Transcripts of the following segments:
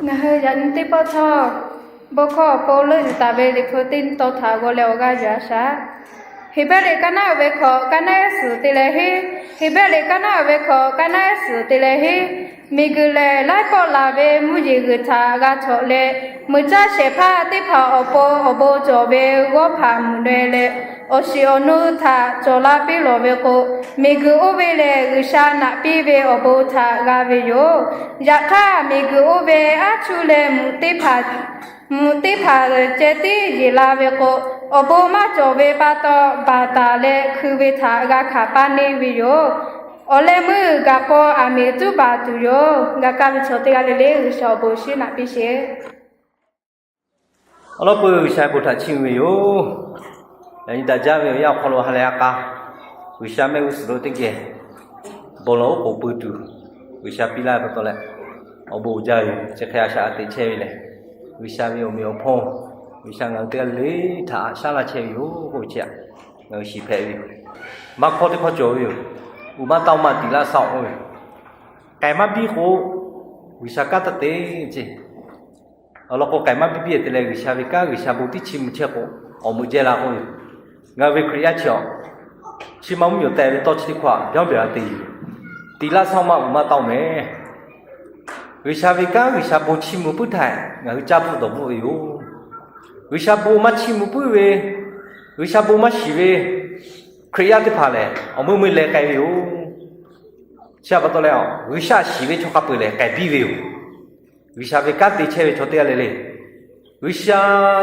Ngaˬ hui yaꞈ nyi teˇ pawˆ htawˇ, bon hkawˇ awˬ pon leuˆ yuˬ taˍ ve Liꞈ hpu teˇ nyi taw htaꞈ g'aw leh awˬ g'aˇ yuˬ a shaꞈ. Heˍbrehˇ liꞈ kaˇ naˉ uiˍ ve hkawꞈ, kaˇ naˉ ehˉ suhˍ te leh henˇ, Heˍbrehˇ liꞈ kaˇ naˉ uiˍ ve hkawꞈ, kaˇ naˉ ehˉ suhˍ te leh henˇ, miˬguiˬ lehˬ laiˉ pawˆ laˬ ve mvuhˇ yeˬ g'uiˬ htaꞈ g'a cawˬ leh, meuꞈ caˇ shehˍ hpaˇ teˇ hpaˍ awˬ pon awˬ bon cawˬ ve g'awˇ hpaꞈ mvuhˬ nehˬ leh, awˬ shiˍ awˬ nu htaꞈ cawˬ la piˇ lawˬ ve k'o, miˬguiˬ oˇ ve lehˬ G'uiˬsha naꞈ piˇ ve awˬ bon htaꞈ g'a ve yoˬ. Yaꞈ hk'aˇ, miˬguiˬ oˇ ve aˉ chuˇ leh mvuhꞈ teˇ hpaˍ ceh tiˉ yeˬ la ve k'o, awˬ bon maˇ cawˬ ve pa taw, baˬ taˍ leh hkui ve htaꞈ g'a hkanˍ paˇ neˇ ve yoˬ. Awˬ leh meuˇ gaˬ k'aw aˬ miˍ tuˉ baˬ tuˬ yoˬ. G'a kaˇ ve chaw teˇ g'aˇ le le G'uiˬsha awˬ bon shiˉ naꞈ piˇ sheˍ. Awˬ lawn peuˬ G'uiˬsha bon htaꞈ chiˇ mvuh ve yoˬ. Yaꞈ nyi daꞈ jaˇ ve awˬ yanˇ awˬ hk'aw lo ha lehˬ a k'a, G'uiˬsha mehˆ g'uˇ suhˍ lo teˇ geh bon lawˬ oˉ k'oˍ pui tuˬ G'uiˬsha piˇ laˇ ve pa taw leh, awˬ bon uiˍ jaˇ ve yoˬ. Chi hk'e a shaꞈ a teꞈ chehˇ ve lehˬ, G'uiˬsha ve awˬ meꞈ awˬ hponˇ, G'uiˬsha ngaˬ hui teˇ g'aˇ le le htaꞈ haꞈ shaˉ laˇ chehˇ ve yoˬ k'oˆ ve chi htaꞈ ngaˬ hui shiˍ hpehꞈ ve yoˬ. Maˇ hkawˇ teˇ hkawˇ cawˬ ve yoˬ. Uiˍ maˇ taˇ oˇ maˇ tiˍ laˇ saˇ-oˆ k'oˆ ve, k'ai maˇ biˇ k'o, G'uiˬsha kanˉ taˇ te ce. Awˬ lawn k'o, k'ai maˇ biˇ biˇ te leh G'uiˬsha ve kanˉ G'uiˬsha bon tiˉ chiˇ mvuh chehˇ k'o, awˬ meuꞈ jehˇ la k'oˆ ve, ngaˬ hui ve Hkriꞈ yaˇ chi awˬ, chi ma mvuhˇmiˬ awˬ tehˬ ve tawˇ chi teˇ hkawˇ htaꞈ byaˇ byaˬ la te yuˬ. Tiˍ laˇ saˇ-oˆ maˇ uiˍ maˇ taˇ-oˆ mehˍ. G'uiˬsha ve kanˉ G'uiˬsha bon chiˇ mvuh puiˉ htaˇ ngaˬ hui caˇ bvuhˆ dawˬ bvuhˆ ve yoˬ. G'uiˬsha bon maˇ chiˇ mvuh puiˉ ve, G'uiˬsha bon maˇ shiˍ ve Hkriꞈ yaˇ teˇ hpaˍ lehˬ, awˬ meuˇ meuˇ leh k'ai ve yoˬ. Chi pa taw leh, G'uiˬsha shiˍ ve chaw hk'a peu-eˬ lehˬ k'ai biˇ ve yoˬ. G'uiˬsha ve kanˉ te chehˇ ve chaw teˇ g'aˇ le le, G'uiˬsha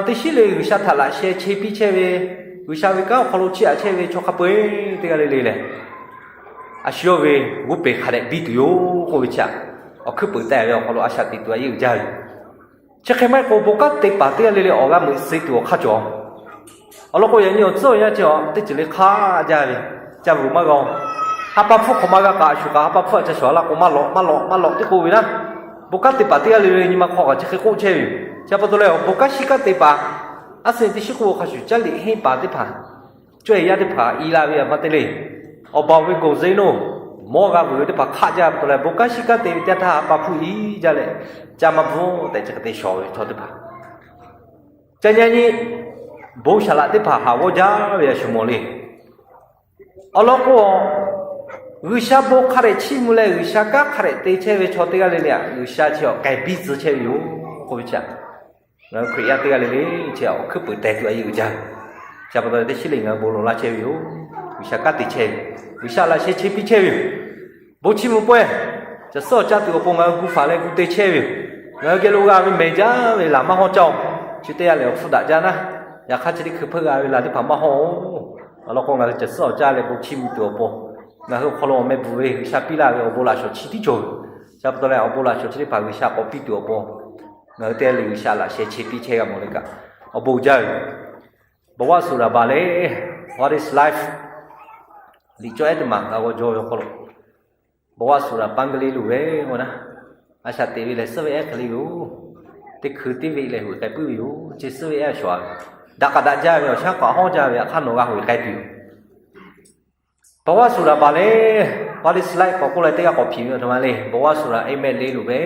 teˇ shiˉ le G'uiˬsha htaꞈ laꞈ sheh che piˇ chehˇ ve, G'uiˬsha ve kanˉ awˬ hk'aw lo chiˇ aꞈ chehˇ ve chaw hk'a peu-eˬ teˇ g'aˇ le le lehˬ, a shu yawˇ ve g'oˇ peˬ hk'a dehꞈ biˇ tuˬ yoˬ k'oˆ ve chi htaꞈ awˬ hkuiˉ peunˍ taˍ ve awˬ hk'aw lo a shaꞈ teꞈ tuˬ a yeˇ uiˍ jaˇ ve yoˬ. Chi hk'e maˇ heˆ k'o, bon kanˉ te paˍ teˇ g'aˇ le le awˬ g'a meuꞈ suh tuˬ awˬ hk'aˇ cawˬ. Awˬ lawn k'o, yaꞈ nyi awˬ tcuhˉ awˬ yanˇ chi awˬ teˇ ceuˬ le hk'aˇ jaˇ ve, ca vuiˬ maˇ g'a-oˬ. Ha pa hpfuhˇ hk'awꞈ maˇ g'a k'aꞈ shuˍ kaꞈ, ha pa hpfuhˇ aꞈ ca shawˍ laˇ k'o, maˇ lawꞈ maˇ lawꞈ maˇ lawꞈ teˇ k'oˆ ve naˉ, bon kanˉ te paˍ teˇ g'aˇ le le nyi ma hk'aw kaꞈ chi hk'e k'oˆ chehˇ ve yoˬ. Chi pa taw leh, awˬ bon kanˉ shiˉ kanˉ te paˍ, a suhˍ nyi teˇ shiˉ k'oˆ hk'a shuˍ caˇ liꞈ henˇ paˍ teˇ hpaˍ, cawˇ-e yaˇ teˇ hpaˍ i la ve aꞈ maˇ te le. Awˬ baˬ ve gawˬ zeˇ noˬ, mawˇ g'a vuiˬ ve teˇ hpaˍ hk'aˆ jaˇ pa taw leh, bon kanˉ shiˉ kanˉ te ve teˇ yanˇ htaˇ ha pa hpfuhˇ i jaˇ leh, ca maˇ bvuhˇ tehꞈ chi hk'e te shawˍ ve chaw teˇ hpaˍ, ca nyi nyi bon shaˍ laꞈ teˇ hpaˍ haꞈ g'awˇ jaˇ ve a shu mawˬ le. Awˬ lawn k'o, G'uiˬsha bon hk'a dehꞈ chiˇ mvuh leh G'uiˬsha kanˉ hk'a dehꞈ te chehˇ ve chaw teˇ g'aˇ le le aꞈ, G'uiˬsha chi awˬ k'ai biˇ tcuh chehˇ ve yoˬ k'oˆ ve chi, ngaˬ hui Hkriꞈ yaˇ teˇ g'aˇ le le chi awˬ hkuiˉ peunˍ teh tuˬ a yeˇ uiˍ jaˇ. Chi pa taw leh teˇ shiˉ le ngaˬ hui bon lawˬ laˇ chehˇ ve yoˬ. G'uiˬsha kanˉ te chehˇ ve, G'uiˬsha laꞈ sheh che piˇ chehˇ ve yoˬ. Bon chiˇ mvuh pawehˇ, caˬ suhˉ awˬ caˇ tuˬ awˬ pon ngaˬ hui gu faˍ leh gu te chehˇ ve yoˬ. Ngaˬ hui geh lo g'a ve mehˬ jaˇ ve laˬ maˇ hawˇ caˇ-oˬ. Chi teˇ yanˇ lehˬ awˬ hpfuhˇ daꞈ jaˇ naˉ, yaꞈ hk'aˇ chi teˇ hkui hpeuˆ g'a ve laˬ teˇ hpaˍ maˇ hawˇ-oˬ. Awˬ lawn k'o, ngaˬ hui caˬ suhˉ awˬ caˇ leh bon chiˇ mvuh tuˬ awˬ pon, ngaˬ hui awˬ hk'aw lo awˬ meh bvuhˬ ve G'uiˬsha piˇ laˇ ve awˬ bon laꞈ shawˍ chi tiˉ cawˬ ve yoˬ. Chi pa taw leh awˬ bon laꞈ shawˍ chi teˇ hpaˍ G'uiˬsha k'awꞈ piˇ tuˬ awˬ pon, ngaˬ hui teˇ g'aˇ le G'uiˬsha laꞈ sheh che piˇ chehˇ g'a mawˬ le kaꞈ, awˬ bon jaˇ ve yoˬ. ဘဝဆိုတာဘာလဲ, What is life? Liꞈ cawˇ ehˉ teˇ maˬ g'a g'aw jaw ve awˬ hk'aw lo, ဘဝဆိုတာ ပန်းကလေးလိုပဲ k'o naˉ, a shaꞈ teꞈ ve lehˬ suhˉ ve ehˉ hk'e le yoˬ. Teˇ hkui teˇ venˇ leh hoꞈ e k'ai puiˉ ve yoˬ. Chi suhˉ ve ehˉ a shawˍ a ve, daꞈ k'aꞈ daꞈ jaˇ ve awˬ shaˉ k'aꞈ hawˉ jaˇ ve, aꞈ hk'aˇ nawˬ g'a hoꞈ e k'ai tuˬ yoˬ. ဘဝဆိုတာဘာလဲ, What is life k'awꞈ k'oˆ leh teˇ g'aˇ k'awꞈ hpiˍ ve a htoꞈ ma le, ဘဝဆိုတာ အိပ်မက်လေးလိုပဲ.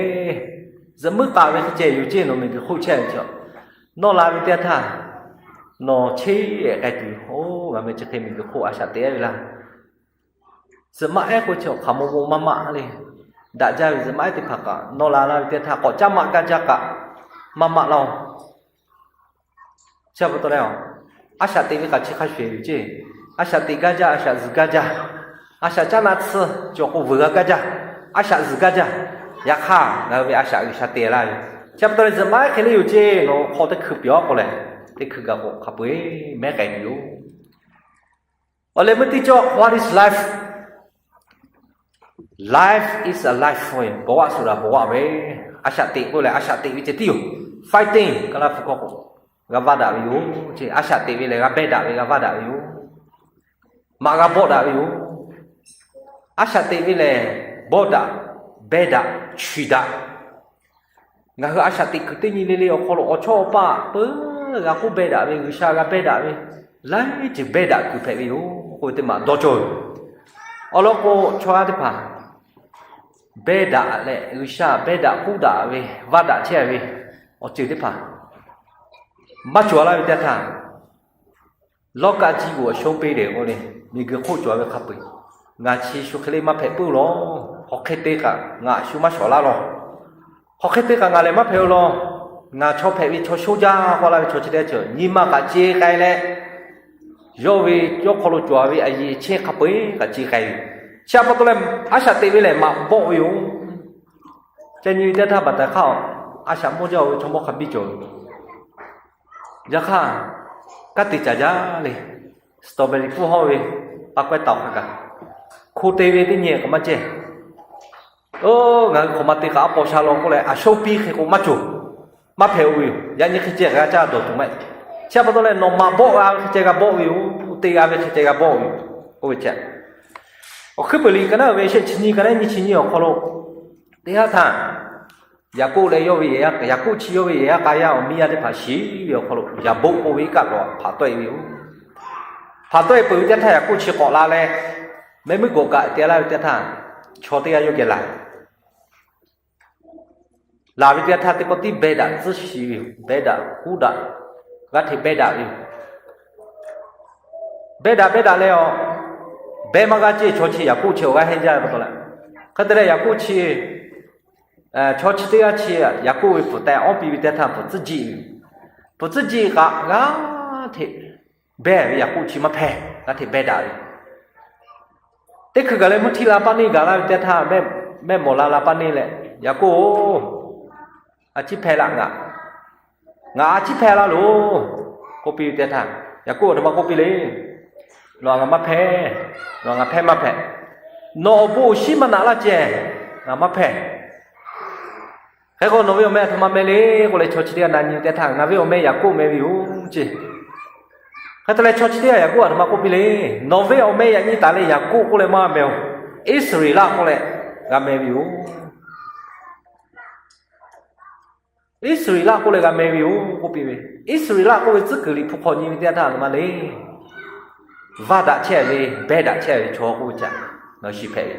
Zuhꞈ muiˉ k'aꞈ ve hk'e ceh yoˬ ceˇ, nawˬ miˬguiˬ hk'oˆ chehˇ ve chaw, nawˇ la ve teˇ yanˇ htaˇ nawˬ cheˇ ehꞈ k'ai tuˬ yoˬ. Oˇ, ngaˬ meh chi hk'e miˬguiˬ hk'oˆ a shaꞈ teꞈ ehˉ ve laˇ. Zuhꞈ maˆ ehˉ k'o chi awˬ hk'aˬ maw maw maˇ maˆ le. Daꞈ jaˇ ve zuhꞈ maˆ ehˉ teˇ hpaˍ kaꞈ nawˇ la laˇ ve teˇ yanˇ htaˇ k'awꞈ caˇ maˆ gaˇ jaˇ kaꞈ maˇ maˆ laˇ-oˬ. Chi pa taw leh, a shaꞈ teꞈ ve kaꞈ chi hk'a shuˍ shuˍ yoˬ ceˇ. A shaꞈ teꞈ gaˇ jaˇ, a shaꞈ zuhˬ gaˇ jaˇ, a shaꞈ caˉ na tsuhˇ cawˬ k'o vuiˬ g'a gaˇ jaˇ, a shaꞈ zuhˬ gaˇ jaˇ. Yaꞈ hk'aˇ ngaˬ hui ve a shaꞈ G'uiˬsha te laˇ ve. Chi pa taw leh zuhꞈ maˆ ehˉ hk'e le yoˬ ceˇ, nawˬ hk'aw teˇ hkui pyawˬ k'o lehˬ, teˇ hkui gaˬ k'o hk'a peu-eˬ mehˉ k'ai tuˬ yoˬ. Awˬ leh meuˇ teˇ cawˇ, what is life? Life is a life. ဘဝဆိုတာ ဘဝပဲ. A shaꞈ teꞈ k'oˆ lehˬ, a shaꞈ teꞈ ve ceh tiˉ yoˬ. Fighting, Kaˇlaˇ hpu hkawˇ k'o, g'a vaˇ daꞈ ve yoˬ ceˇ. A shaꞈ teꞈ ve lehˬ g'a behˇ daꞈ ve, g'a vaˇ daꞈ ve yoˬ. Maꞈ g'a bawˆ daꞈ ve yoˬ. A shaꞈ teꞈ ve lehˬ, bawˆ daꞈ, behˇ daꞈ, chi daꞈ. Ngaˬ hui a shaꞈ teꞈ kuiˬ teˇ nyi le le awˬ hk'aw lo awˬ chawˇ awˬ paˆ peuˬ g'a k'oˆ behˇ daꞈ ve, G'uiˬsha g'a behˇ daꞈ ve, laiˉ ceuˬ behˇ daꞈ kuiˬ hpehꞈ ve yoˬ k'oˆ ve teˇ maˬ dawˇ cawˇ ve. Awˬ lawn k'o, chaw yaˇ teˇ hpaˍ beh daꞈ leh G'uiˬsha beh daꞈ k'uˉ daꞈ ve, vaˇ daꞈ chehˇ ve awˬ ceuˬ teˇ hpaˍ maˇ cawˬ laˇ ve teˇ htaˇ, lawˇ kaˆ jiˇ g'uˬ awˬ shonˇ piˇ lehˬ k'oˆ le, miˬguiˬ hk'oˆ cawˬ ve hk'a peu-eˬ, ngaˬ chi shu hk'e le maˇ hpehꞈ puiˉ-o law. Hk'aw hk'e te kaꞈ ngaˬ shu maˇ shawˍ laˇ law. Hk'aw hk'e te kaꞈ ngaˬ lehˬ maˇ hpehꞈ-o law. Ngaˬ chaw hpehꞈ ve chaw shonˇ jaˇ k'oˆ laˇ ve chaw chi teˇ g'aˇ ceuˬ nyi ma kaꞈ ce k'ai leh, yawˇ ve yawˇ hk'aw lo cawˬ ve a yeˬ chehˇ hk'a peu-eˬ kaꞈ ce k'ai ve. Chi a pa taw leh, a shaꞈ teꞈ ve lehˬ maꞈ bawˆ ve yoˬ. Ca nyi ve teˇ htaˇ baˬ taiˍ hk'aˇ, a shaꞈ mawˇ jaˇ-oˬ ve chaw mawˇ hk'a biˇ cawˬ ve. Yaꞈ hk'aˇ, kanˉ te caˍ jaˇ le. Strawberry puˇ hawˇ ve pa kawehˇ taoˍ hk'a gaˬ, hko te ve teˇ nyi k'awꞈ maˇ cehˇ. Oˇ, ngaˬ hui hk'awꞈ ma te kaꞈ a paw sha law k'oˆ leh, a shonˇ piˇ hk'e k'o maˇ cawˬ. Maˇ hpehꞈ-o ve yoˬ. Yaꞈ nyi hk'e ceh g'a caˇ dawˬ tuˬ maˇ heˆ. Chi a pa taw leh, nawˬ maꞈ bawˆ g'a ve hk'e ceh g'a bawˆ ve yoˬ. Te g'a ve hk'e ceh g'a bawˆ ve yoˬ. Oˇ ve ceh, awˬ hkuiˉ peuˬ liꞈ ka naˉ uiˍ ve shehˆ chi nyi ka naˉ nyiˇ chi nyi awˬ hk'aw lo teˇ haˉ htaˇ, Yaˍkoˆ leh yawˇ ve yehˬ yaˇ, Yaˍkoˆ chi yawˇ ve yehˬ yaˇ k'a yaˇ awˬ miˇ yaˇ teˇ hpaˍ shiˍ ve awˬ hk'aw lo, Yaˍboˆ k'oˆ ve iˉ kaˆ lawˬ hpaˍ tawˆ-e ve yoˬ. Hpaˍ tawˆ-e peuˬ ve teˇ htaˇ, Yaˍkoˆ chi k'awꞈ la leh, mehˆ muiˉ k'awꞈ kaꞈ te laˇ ve teˇ htaˇ, chaw teˇ g'aˇ yawˇ geh laˬ laˬ ve teˇ htaˇ, teˇ pawˆ tiˉ beh daꞈ tcuhˉ shiˍ ve yoˬ. Beh daꞈ k'uˉ daꞈ, g'aˇ hteꞈ beh daꞈ ve yoˬ. Beh daꞈ beh daꞈ leh awˬ, beh maˇ g'aˇ ceˇ chaw chi Yaˍkoˆ chi awˬ g'aˇ hehnˇ jaˇ ve pa taw leh, hk'e te leh Yaˍkoˆ chi, chaw chi teˇ g'aˇ chi Yaˍkoˆ ve pfuhˍ teh awˉ piˇ ve teˇ htaˇ pfuhˍ tcuhˉ jiˆ ve yoˬ. Pfuhˍ tcuhˉ jiˆ kaꞈ g'aˇ hteꞈ beh ve Yaˍkoˆ chi maˇ hpehˇ, g'aˇ hteꞈ beh daꞈ ve. Teˇ hkui gaˬ leh mvuhˇ htiˇ la paˇ neˇ gaˬ laˇ ve teˇ htaˇ, mehˆ mawˬ la la paˇ neˇ leh, Yaˍkoˆ-oˬ, a ciˉ hpehˇ laˇ ngaˬ, ngaˬ a ciˉ hpehˇ laˇ loˬ k'oˆ piˇ ve teˇ htaˇ, Yaˍkoˆ aˬ htoꞈ ma k'oˆ piˇ le. Nawˬ ngaˬ maˇ hpehˇ, nawˬ ngaˬ hpehˇ maˇ hpehꞈ. Nawˬ awˬ bon awˬ shinˉ maˇ naꞈ laˇ ceh, ngaˬ maˇ hpehˇ. Hk'e k'o, nawˬ ve awˬ meh aˬ htoꞈ ma meh le k'oˆ leh, chaw chi teˇ g'aˇ na nyi teˇ htaˇ, ngaˬ ve awˬ meh Yaˍkoˆ meh ve yoˬ ceˇ. Hk'e te leh chaw chi teˇ g'aˇ Yaˍkoˆ aˬ htoꞈ ma k'oˆ piˇ le. Nawˬ ve awˬ meh yaꞈ nyi taˍ leh Yaˍkoˆ k'oˆ leh maˇ meh-oˬ. Iˉsaˍreˍlaˆ k'oˆ leh g'a meh ve yoˬ. Iˉsaˍreˍlaˆ k'oˆ leh g'a meh ve yoˬ k'oˆ piˇ ve. Iˉsaˍreˍlaˆ k'oˆ ve tcuhˉ kuiˬ liꞈ hpu hk'aw nyi ve teˇ g'aˇ htaˇ aˬ htoꞈ ma le. Vaˇ daꞈ chehˇ ve, beh daꞈ chehˇ ve chaw k'oˆ ve caꞈ, ngaˬ hui shiˍ hpehꞈ ve.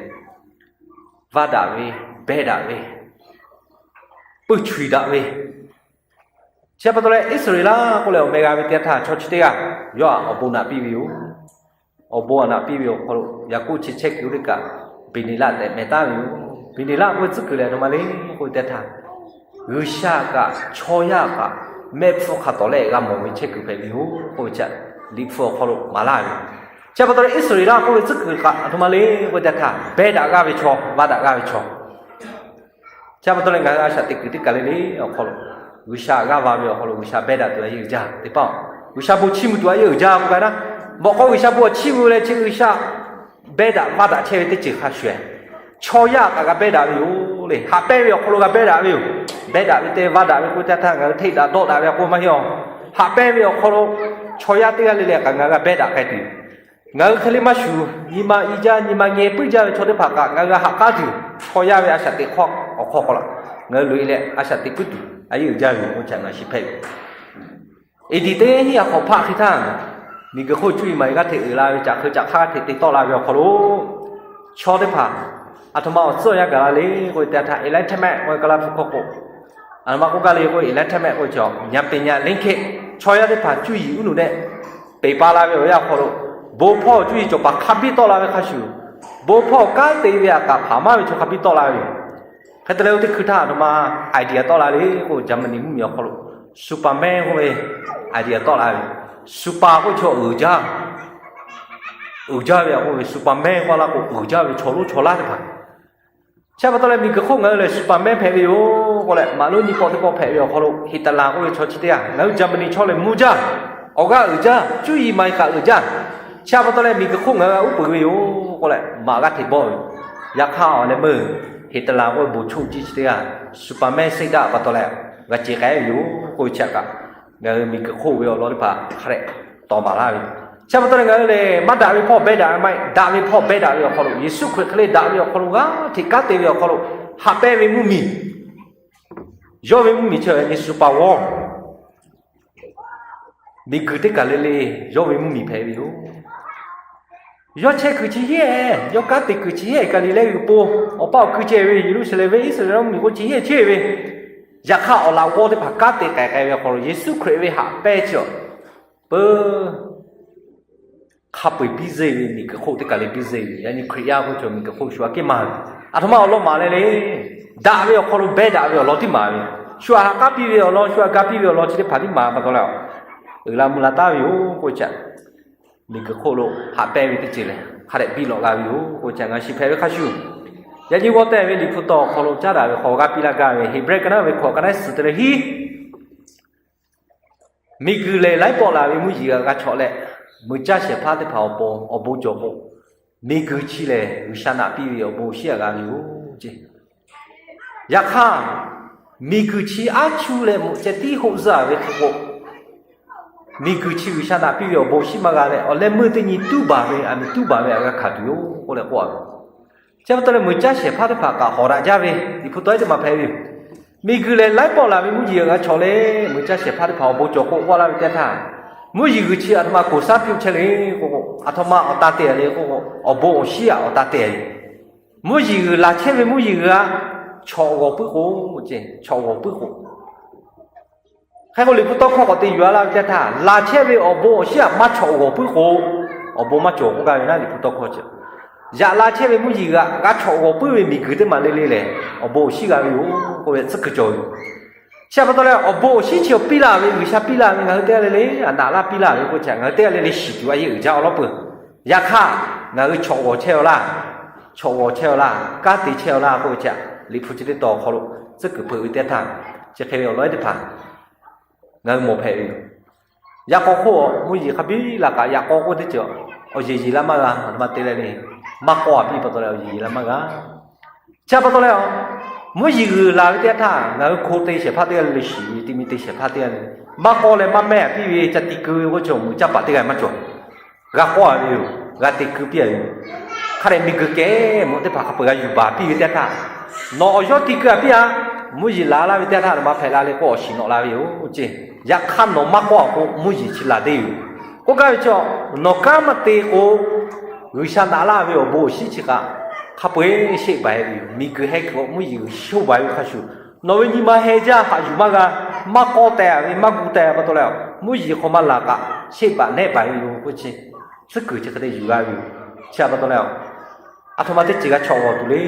Vaˇ daꞈ ve, beh daꞈ ve, puiˇ chuiˍ daꞈ ve. Chi pa taw leh Iˉsaˍreˍlaˆ k'oˆ leh awˬ meh g'a ve teˇ g'aˇ htaˇ, chaw chi teˇ g'aˇ yawˇ htaꞈ awˬ bon naꞈ piˇ ve yoˬ. Awˬ bon aˬ naꞈ piˇ ve awˬ hk'aw lo Yaˍkoˆ chi chehˇ kuiˬ oˇ teˇ kaꞈ Beˍneˍlaˆ tehꞈ meh taˉ ve yoˬ. Beˍneˍlaˆ k'oˆ ve tcuhˉ kuiˬ lehˬ aˬ htoꞈ ma le k'oˆ ve teˇ g'aˇ htaˇ, G'uiˬsha kaꞈ chaw yaˇ kaꞈ mehˆ hpfuhˇ hk'a tawˍ leh g'a mawˬ ve chehˇ kuiˬ hpehꞈ ve yoˬ k'oˆ ve chi liꞈ hpu awˬ hk'aw lo maˍ laˇ ve. Chi pa taw leh Iˉsaˍreˍlaˆ k'oˆ ve tcuhˉ kuiˬ kaꞈ aˬ htoꞈ ma le k'oˆ ve teˇ g'aˇ htaˇ, beh daꞈ g'aˇ ve chaw, vaˇ daꞈ g'aˇ ve chaw. Chi pa taw leh ngaˬ hui a shaꞈ teꞈ kuiˬ teˇ kaˬ le le awˬ hk'aw lo, G'uiˬsha g'aˇ va ve awˬ hk'aw lo G'uiˬsha beh daꞈ tuˬ a yeˇ uiˍ jaˇ teˇ hpaˍ-oˬ. G'uiˬsha bon chiˇ mvuh tuˬ a yeˇ uiˍ jaˇ k'oˆ gaˇ naˉ. Mawꞈ k'aw G'uiˬsha bon awˬ chiˇ mvuh leh chi G'uiˬsha beh daꞈ vaˇ daꞈ chehˇ ve teˇ ceuˬ hk'a shuˍ shuˍ, chaw yaˇ kaꞈ g'a beh daꞈ ve yoˬ le. Haꞈ pehnˇ ve awˬ hk'aw lo g'a beh daꞈ ve yoˬ. Beh daꞈ ve te vaˇ daꞈ ve k'oˆ ve teˇ g'aˇ htaˇ, ngaˬ hui hteꞈ daꞈ dawˆ daꞈ ve a k'oˆ maˇ heˆ-oˬ. Haꞈ pehnˇ ve awˬ hk'aw lo chaw yaˇ teˇ g'aˇ le le kaꞈ ngaˬ hui g'a beh daꞈ k'ai tuˬ, ngaˬ hui hk'e le maˇ shuˍ, nyi ma i jaˇ nyi ma ngeh puiˉ jaˇ ve chaw teˇ hpaˍ kaꞈ ngaˬ hui g'a haꞈ k'aˉ tuˬ, chaw yaˇ ve a shaꞈ teꞈ hk'aw awˬ hk'aw hk'aw laꞈ ngaˬ hui loꞈ e leh a shaꞈ teꞈ puiˉ tuˬ a yeˇ uiˍ jaˇ ve yoˬ. Oˇ htaꞈ ngaˬ shiˍ hpehꞈ ve. Eˍdiˍ teˇ hinˉ a hk'awꞈ hpaˆ hk'e htaˇ, miˬguiˬ hk'oˆ cuˇ yiˍ maˍ yiˍ g'aˇ hteꞈ uiˍ la ve, caꞈ hk'eu caꞈ hk'aˇ hteꞈ te tawˆ la ve awˬ hk'aw lo, chaw teˇ hpaˍ aˬ htoꞈ ma awˬ tcuhˉ awˬ yanˇ gaˬ la le k'oˆ ve teˇ g'aˇ htaˇ, enlightenment k'oˆ ve Kaˍlaˇ hpu hkawˇ k'o, aˬ htoꞈ ma k'oˆ gaˇ le k'oˆ ve, enlightenment k'oˆ ve chaw ဉာဏ်ပညာလင်းခေတ်, chaw yaˇ teˇ hpaˍ cuˇ yiˍ uˉ nuˬ dehꞈ peˬ pa la ve awˬ yanˇ awˬ hk'aw lo, bon hpawˇ cuˇ yiˍ cawˬ paˍ hk'a biˇ tawˆ la ve hk'a shuˍ, bon hpawˇ kanˉ te ve aꞈ kaꞈ hpaˍ maˇ ve chaw hk'a biˇ tawˆ la ve yoˬ. Hk'e te leh oˇ teˇ hkui htaˇ aˬ htoꞈ ma idea tawˆ la le k'oˆ, Jaˍmaˍniˆ mvuhˇmiˬ awˬ hk'aw lo superman k'oˆ ve idea tawˆ la ve yoˬ. Super k'oˆ ve chaw uiˍ jaˇ, uiˍ jaˇ ve a k'oˆ ve, superman k'oˆ laˇ k'o uiˍ jaˇ ve chaw lonˉ chaw laˇ teˇ hpaˍ. Chi pa taw leh miˬguiˬ hk'oˆ ngaˬ hui lehˬ superman hpehꞈ ve yoˬ k'oˆ leh, maꞈ lonˉ nyiˇ pawˆ teˇ pawˆ hpehꞈ ve awˬ hk'aw lo Hitler k'oˆ ve chaw chi teˇ g'aˇ ngaˬ hui Jaˍmaˍniˆ chaw lehˬ mvuh jaˇ, awˬ g'aˇ uiˍ jaˇ, cuˇ yiˍ maˍ yiˍ kaꞈ uiˍ jaˇ. Chi pa taw leh miˬguiˬ hk'oˆ ngaˬ hui g'a uˉ peunˍ ve yoˬ k'oˆ leh, maꞈ g'aˇ hteꞈ bawˆ ve yoˬ. Yaꞈ hk'aˇ awˬ leh meuˇ Hitler k'oˆ ve bon choˆ jiˇ chi teˇ g'aˇ superman seˉ daꞈ pa taw leh g'a ce k'ai ve yoˬ k'oˆ ve chi htaꞈ kaꞈ, ngaˬ hui miˬguiˬ hk'oˆ ve awˬ lawn teˇ hpaˍ hk'a dehꞈ tawˍ maˍ laˇ ve yoˬ. Chi pa taw leh ngaˬ hui lehˬ maˇ daꞈ ve hpawˇ beh daꞈ ve maˇ heˆ, daꞈ ve hpawˇ beh daꞈ ve awˬ hk'aw lo, Yeˍsuˆ Hkriꞈ hk'e le daꞈ ve awˬ hk'aw lo g'aˇ hteꞈ kanˉ te ve awˬ hk'aw lo, haꞈ pehnˇ ve mvuhˇmiˬ, yawˇ ve mvuhˇmiˬ chi ve super war, miˬguiˬ teˇ kaˬ le le yawˇ ve mvuhˇmiˬ hpehꞈ ve yoˬ. Yawˇ chehˇ kuiˬ chi hehˉ, yawˇ kanˉ te kuiˬ chi hehˉ, Gaˍliˍlehˇ g'uiˬ po awˬ paˇ awˬ kui ceh ve Yeˍruˆsaˍlehnˍ venˇ Iˉsaˍreˍlaˆ mvuhˇmiˬ k'o chi hehˉ chehˇ ve, yaꞈ hk'aˇ awˬ laꞈ g'awˇ teˇ hpaˍ kanˉ te k'ai k'ai ve awˬ hk'aw lo Yeˍsuˆ Hkriꞈ ve haꞈ pehnˇ chi awˬ peuˬ hk'a peu-eˬ biˇ zeˇ ve, miˬguiˬ hk'oˆ teˇ kaˬ le biˇ zeˇ ve, yaꞈ nyi Hkriꞈ yaˇ k'oˆ ve chaw miˬguiˬ hk'oˆ shu aꞈ kehˉ maˇ ve, aˬ htoꞈ ma awˬ lawn maˍ le le, daꞈ ve awˬ hk'aw lo behˇ daꞈ ve awˬ lawn tiˉ maˍ ve, shu aꞈ ha k'aˉ piˇ ve awˬ lawn, shu aꞈ ga piˇ ve awˬ lawn chi teˇ hpaˍ tiˉ maˍ pa taw leh, uiˍ la mvuh la taˍ ve yoˬ k'oˆ ve chi, miˬguiˬ hk'oˆ lo haꞈ pehnˇ ve teˇ ceuˬ lehˬ hk'a dehꞈ biˇ lawꞈ g'a ve yoˬ k'oˆ ve chi ngaˬ shiˍ hpehꞈ ve hk'a shuˍ, yaꞈ nyi g'awˇ tehˬ ve Liꞈ hpu taw awˬ hk'aw lo caˉ daꞈ ve hk'aw g'a piˇ laˇ gaˇ ve Heˍbrehˇ ka naˉ ve hkawꞈ ka naˉ suhˍ te leh hiˉ Miˬguiˬ lehˬ laiˉ pawˆ laˬ ve mvuhˇ yeˬ g'aꞈ g'a chawꞈ leh, mui caˇ shehˍ hpaˇ teˇ hpaˍ awˬ pon awˬ bon cawˬ k'o, miˬguiˬ chi lehˬ G'uiˬsha naꞈ piˇ ve awˬ bon awˬ shinˉ g'aꞈ g'a ve yoˬ ceˇ. Yaꞈ hk'aˇ, miˬguiˬ chi aˉ chuˇ leh mvuhꞈ ceh tiˉ hoˆ zuhˆ ve hk'e k'o, miˬguiˬ chi G'uiˬsha naꞈ piˇ ve awˬ bon awˬ shinˉ maˇ g'a leh, awˬ leh meuˇ teˇ nyi tuˉ baˬ ve, aˬ miˍ tuˉ baˬ ve aꞈ g'a hkanˍ tuˬ yoˬ k'oˆ leh k'oˆ a ve. Chi pa taw leh mui caˇ shehˍ hpaˇ teˇ hpaˍ kaꞈ hawˍ daꞈ jaˇ ve Liꞈ hpu tawˇ teˇ maˬ hpehꞈ ve yoˬ. Miˬguiˬ lehˬ laiˉ pawˆ laˬ ve mvuhˇ yeˬ g'aꞈ g'a chawꞈ leh, mui caˇ shehˍ hpaˇ teˇ hpaˍ awˬ bon cawˬ k'o k'oˆ laˇ ve teˇ htaˇ, mvuhˇ yeˬ g'uiˬ chi aˬ htoꞈ ma koˍ saˉ piˇ chehˇ le k'o, aˬ htoꞈ ma awˬ ta te le k'o, awˬ bon awˬ shinˉ aꞈ awˬ ta te ve. Mvuhˇ yeˬ g'uiˬ laˬ chehˇ ve mvuhˇ yeˬ g'uiˬ g'aꞈ chawꞈ g'awˬ puiˉ k'o, chawꞈ g'awˬ puiˉ k'o, hk'e k'o Liꞈ hpu tawˇ hkawˇ k'awꞈ te yuˬ a laˇ ve teˇ htaˇ, laˬ chehˇ ve awˬ bon awˬ shinˉ aꞈ maˇ chawꞈ g'awˬ puiˉ k'o, awˬ bon maˇ cawˬ k'oˆ gaˇ ve naˉ Liꞈ hpu tawˇ hkawˇ chi. Yaꞈ la chehˇ ve mvuhˇ yeˬ g'aꞈ g'a chawꞈ g'awˬ puiˉ ve miˬguiˬ teˇ maˬ le le lehˬ, awˬ bon awˬ shinˉ g'a ve yoˬ k'oˆ ve tcuhˉ kuiˬ cawˬ ve yoˬ. Chi pa taw leh awˬ bon awˬ shinˉ chi piˇ laˇ ve, G'uiˬsha piˇ laˇ ve, ngaˬ hui teˇ g'aˇ le le aˬ naꞈ laˇ piˇ laˇ ve k'oˆ ve chi, ngaˬ hui teˇ g'aˇ le le shiˍ tuˬ a yehˬ uiˍ jaˇ awˬ lawˉ peuˬ. Yaꞈ hk'aˇ, ngaˬ hui chawꞈ g'awˬ chehˇ a laˇ, chawꞈ g'awˬ chehˇ a laˇ, kanˉ te chehˇ a laˇ k'oˆ ve chi, Liꞈ hpu chi teˇ tawn awˬ hk'aw lo tcuhˉ kuiˬ hpeuꞈ ve teˇ htaˇ, chi hk'e ve awˬ lawn ehˉ teˇ hpaˍ ngaˬ hui mawˬ hpehꞈ ve yoˬ. Yaꞈ k'aw hk'oˆ mvuhˇ yeˬ hk'a biˇ laˬ kaꞈ, yaꞈ k'aw k'oˆ teˇ ceuˬ awˬ yeˬ yeˬ laˇ maˇ g'a, aˬ htoꞈ ma te leh le, maˇ k'awˇ a piˇ pa taw leh awˬ yeˬ yeˬ laˇ maˇ g'a. Chi pa taw leh, mvuhˇ yeˬ g'uiˬ laˬ ve teˇ g'aˇ htaˇ ngaˬ hui hko te shehˍ hpaˇ teˇ g'aˇ le le shiˍ ve, te mi te shehˍ hpaˇ teˇ g'aˇ le, maˇ k'awˇ leh maˇ mehˇ a piˇ ve, ca te keu ve k'oˆ chi awˬ meuꞈ caˇ paˍ teˇ g'aˇ maˇ cawˬ. G'a k'awˇ a ve yoˬ, g'a te keu piˇ a ve yoˬ. Hk'a dehꞈ miˬguiˬ kehˬ mawˬ teˇ hpaˍ hk'a peu-eˬ g'a yuˬ baˬ piˇ ve teˇ g'aˇ htaˇ, nawˬ awˬ yawˇ te keu a piˇ a, mvuhˇ yeˬ laˬ laˇ ve teˇ g'aˇ htaˇ aˬ htoꞈ ma hpehꞈ la le k'oˆ awˬ shiˍ nawꞈ la ve yoˬ ceˇ. Yaꞈ hk'aˇ nawˬ maˇ k'awˇ a k'o mvuhˇ yeˬ chi laˬ deˇ yoˬ. K'oˆ gaˇ ve chi, nawˬ kanˉ maˇ te k'o, G'uiˬsha naꞈ laˇ ve awˬ bon awˬ shinˉ chi kaꞈ hk'a peu-eˬ sheˆ baˬ e ve yoˬ. Miˬguiˬ heh kuiˬ k'o mvuhˇ yeˬ g'uiˬ shoˇ baˬ e ve hk'a shuˍ, nawˬ ve nyi ma heh jaˇ haꞈ yuˬ maˇ g'a, maˇ k'awˇ teh a ve, maˇ gu teh pa taw leh, mvuhˇ yeˬ hk'aw maˇ laˬ kaꞈ sheˆ baˬ nehˆ baˬ e ve yoˬ k'oˆ chi, tcuhˉ kuiˬ chi hk'e te yuˬ g'a ve yoˬ. Chi pa taw leh, aˬ htoꞈ ma teˇ ceuˬ g'a chawꞈ g'awˬ tuˬ le.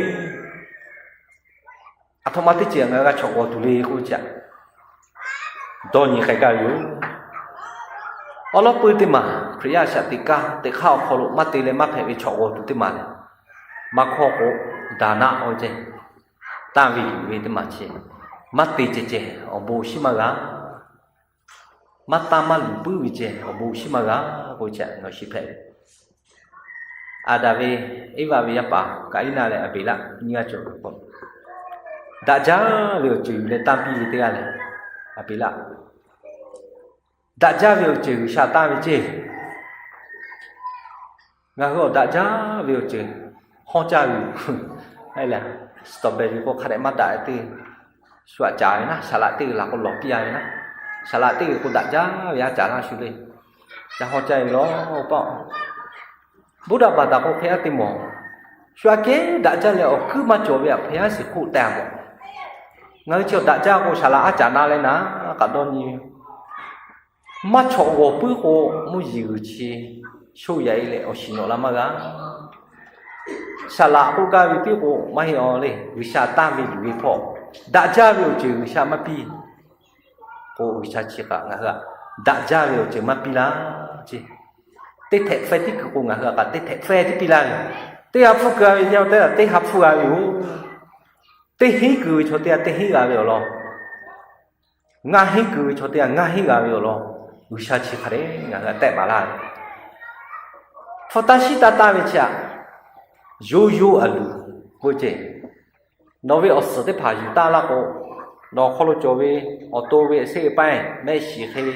Aˬ htoꞈ ma teˇ ceuˬ ngaˬ hui g'a chawꞈ g'awˬ tuˬ le k'oˆ ve chi, dawˇ nyi k'ai gaˇ ve yoˬ. Awˬ lawn pui teˇ maˬ Hkriꞈ yaˇ shaꞈ teꞈ kaˇ teꞈ hk'aˇ awˬ hk'aw lo maˇ te leh maˇ hpehꞈ ve chawꞈ g'awˬ tuˬ teˇ maˬ lehˬ, maˇ hkawˇ k'o, daˍ naˆ k'oˆ ve ceˇ, tanˇ ve yuˬ ve teˇ maˬ chi, maˇ te ceh ceh awˬ bon awˬ shinˉ maˇ g'a. Maˇ tanˇ maˇ luˬ puiˉ ve ceh awˬ bon awˬ shinˉ maˇ g'a k'oˆ ve chi ngaˬ hui shiˍ hpehꞈ ve. Aˍdanˍ ve, Eˇvaꞈ ve yaˇ paˍ Kaˍiˉnaˆ leh Aˍbeˍlaˆ nyiˇ g'aˇ cawˬ ve k'o, daꞈ jaˇ ve awˬ ceuˬ yuˬ leh tanˇ piˇ ve teˇ g'aˇ lehˬ, Aˍbeˍlaˆ. Daꞈ jaˇ ve awˬ ceuˬ G'uiˬsha tanˇ ve ceˇ. Ngaˬ hui awˬ daꞈ jaˇ ve awˬ ceuˬ hawˇ caˇ ve yoˬ. Strawberry k'o hk'a dehꞈ maˇ daꞈ teˇ, shu aꞈ caˍ ve naˉ, saˍ laꞈ teˇ g'uiˬ la k'o lawˬ piˇ a ve naˉ, saˍ laꞈ teˇ g'uiˬ k'o daꞈ jaˇ ve a caˍ laˇ shu le. Ca hawˇ caˇ ve lawˬ paˆ. Buddha baˬ taˍ k'o hk'e a te mawˬ. Shu aꞈ kehˉ daꞈ jaˇ leh awˬ kuiˉ maˇ cawˬ ve aꞈ hpehꞈ yaˇ shiˍ hk'oˆ teh a mawˬ. Ngaˬ hui chi awˬ daꞈ jaˇ k'o saˍ laꞈ a caˍ na leh naˉ k'aꞈ dawˇ nyi ve. Maˇ chawꞈ g'awˬ puiˉ k'o, mvuhˇ yeˬ g'uiˬ chi shoˇ yaꞈ e leh awˬ shiˍ nawꞈ la maˇ g'a. Saˍ laꞈ k'oˆ gaˇ ve piˇ k'o maˇ heˆ a le, G'uiˬsha tanˇ ve luˬ ve hpawˇ, daꞈ jaˇ ve awˬ ceuˬ G'uiˬsha maˇ piˇ k'o, G'uiˬsha chi kaꞈ ngaˬ hui aꞈ daꞈ jaˇ ve awˬ ceuˬ maˇ piˇ laˇ ceˇ. Teˇ htehꞈ feh tiˉ kuiˬ k'o ngaˬ hui aꞈ kaꞈ teˇ htehꞈ feh tiˉ piˇ laˇ ve. Teˇ ha hpfuhˇ keu a ve teˇ ha hpfuhˇ g'a ve yoˬ. Teˇ hinˉ kuiˬ ve chaw teˇ ha teˇ hinˉ g'a ve awˬ lawn, ngaˇ hinˉ kuiˬ ve chaw teˇ ha ngaˇ hinˉ g'a ve awˬ lawn, G'uiˬsha chi hk'a dehꞈ ngaˬ hui aꞈ tehˆ baˬ laˇ ve. Hpu taˇ shiˉ taˇ taˇ ve chi aꞈ, yoˇ yoˇ aˬ luˬ k'oˆ ceˇ. Nawˬ ve awˬ suhˍ teˇ hpaˍ yuˬ taˇ laˇ k'o, nawˬ hk'aw lo cawˬ ve awˬ to ve aꞈ seˆ ve paˇ mehˆ shiˍ hk'e ve,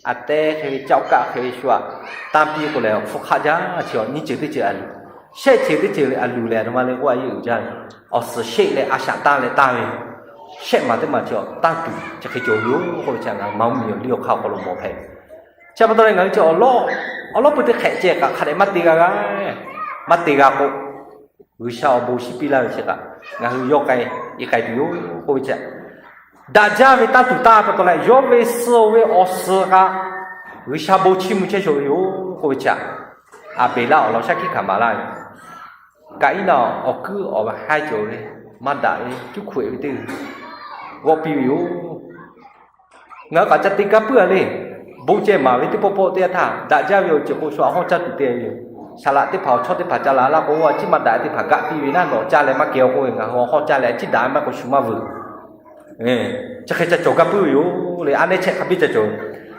aꞈ tehˉ hk'e ve, caˇ kaˆ hk'e ve shu aꞈ tanˇ piˇ k'o lehˬ, hpu hk'aˆ jaˇ chi awˬ nyiˇ ceuˬ teˇ ceuˬ aˬ luˬ, shehˆ ceuˬ teˇ ceuˬ ve aˬ luˬ lehˬ, aˬ htoꞈ ma le k'oˆ a yehˬ uiˍ jaˇ ve, awˬ suhˍ sheˆ leh a shaꞈ tanˇ leh tanˇ ve, shehˆ maˬ teˇ maˬ chi awˬ tanˇ tuˬ chi hk'e cawˬ ve yoˬ k'oˆ ve chi ngaˬ hui Maˍ uˇ miˬ awˬ liˇ awˬ hk'aˇ awˬ hk'aw lo mawˬ hpehꞈ. Chi pa taw leh ngaˬ hui chi awˬ lawˉ, awˬ lawˉ pui teˇ hk'ehꞈ ceh kaꞈ hk'a dehꞈ maˇ te g'a g'a. maˇ te g'a k'o, G'uiˬsha awˬ bon shinˉ piˇ laˇ ve chi kaꞈ ngaˬ hui yawˇ k'ai, i k'ai tuˬ yoˬ k'oˆ ve chi. Daꞈ jaˇ ve tanˇ tuˬ tanˇ pa taw leh yawˇ ve suh ve awˬ suhˍ kaꞈ G'uiˬsha bon chiˇ mvuh chehˇ shawˍ ve yoˬ k'oˆ ve chi. Aˍbeˍlaˆ awˬ lawn shaˉ hkiˆ hkanˍ maˍ laˇ ve, Kaˍiˉnaˆ awˬ kuiˉ awˬ haiˉ cawˬ ve, maˇ daꞈ ve, cuˇ hkuꞈ-eˬ ve teˇ g'aˇ g'awˆ piˇ ve yoˬ. Ngaˬ hui kaꞈ ca te gaˇ puiˉ-a le. Bon ceh maˍ ve teˇ pawˆ pawˆ teˇ yanˇ htaˇ daꞈ jaˇ ve awˬ ceuˬ k'o shu aꞈ hawˉ caˇ tuˬ te ve yoˬ. Saˍ laꞈ teˇ hpaˍ awˬ chawˇ teˇ hpaˍ ca laˬ laˇ k'o, a ciˉ maˇ daꞈ teˇ hpaˍ gaˆ piˇ ve naˉ, nawˬ caˇ leh maˇ kehˬ-aw k'oˆ ve, ngaˬ hui awˬ hawˉ caˇ leh a ciˉ daꞈ maˇ k'o shu maˇ vuiˬ. Chi hk'e ca cawˬ gaˇ puiˉ ve yoˬ le. A nehˇ chehˇ hk'a biˇ ca cawˬ.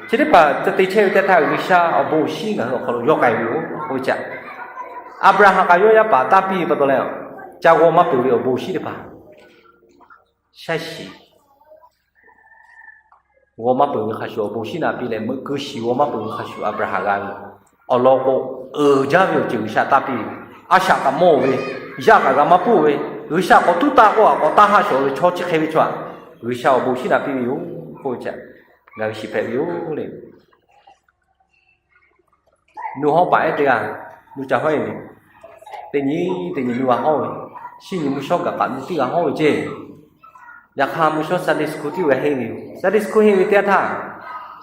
Chi teˇ hpaˍ ca te chehˇ ve teˇ htaˇ G'uiˬsha awˬ bon awˬ shinˉ ngaˬ hui awˬ hk'aw lo yawˇ k'ai ve yoˬ k'oˆ ve chi. Aˍbraˍhanˍ kaꞈ yawˇ yaˇ paˍ tanˇ piˇ ve pa taw leh, ca g'aw maˇ peuˬ ve awˬ bon awˬ shinˉ teˇ hpaˍ shaˉ shiˍ g'aw maˇ peuˬ ve hk'a shuˍ, awˬ bon shinˉ naꞈ piˇ leh meuꞈ keu shiˍ g'aw maˇ peuˬ ve hk'a shuˍ Aˍbraˍhanˍ g'a ve. Awˬ lawn k'o, uiˍ jaˇ ve awˬ ceuˬ G'uiˬsha tanˇ piˇ ve, a shaꞈ kaꞈ mawˇ ve, yaˇ kaꞈ g'a maˇ puˇ ve, G'uiˬsha k'awꞈ tuˉ taˆ k'oˆ-a k'awꞈ taˇ haˆ shawˍ ve chaw chi hk'e ve chaw-aꞈ, G'uiˬsha awˬ bon shinˉ naꞈ piˇ ve yoˬ k'oˆ ve chi, ngaˬ hui shiˍ hpehꞈ ve yoˬ le. Nuˇ hawˉ paˍ ehˉ teˇ g'aˇ, nuˇ ca hawˉ-e ve, teˇ nyi teˇ nyi nuˇ g'a hawˉ ve, shinˉ nyi mvuhˇ shawˉ gaˬ kaꞈ nuˇ tiˉ g'a hawˉ ve ceˇ. Yaꞈ hk'aˇ mvuhˇ shawˉ Sunday school tiˉ g'a henˇ ve yoˬ. Sunday school henˇ ve teˇ yanˇ htaˇ,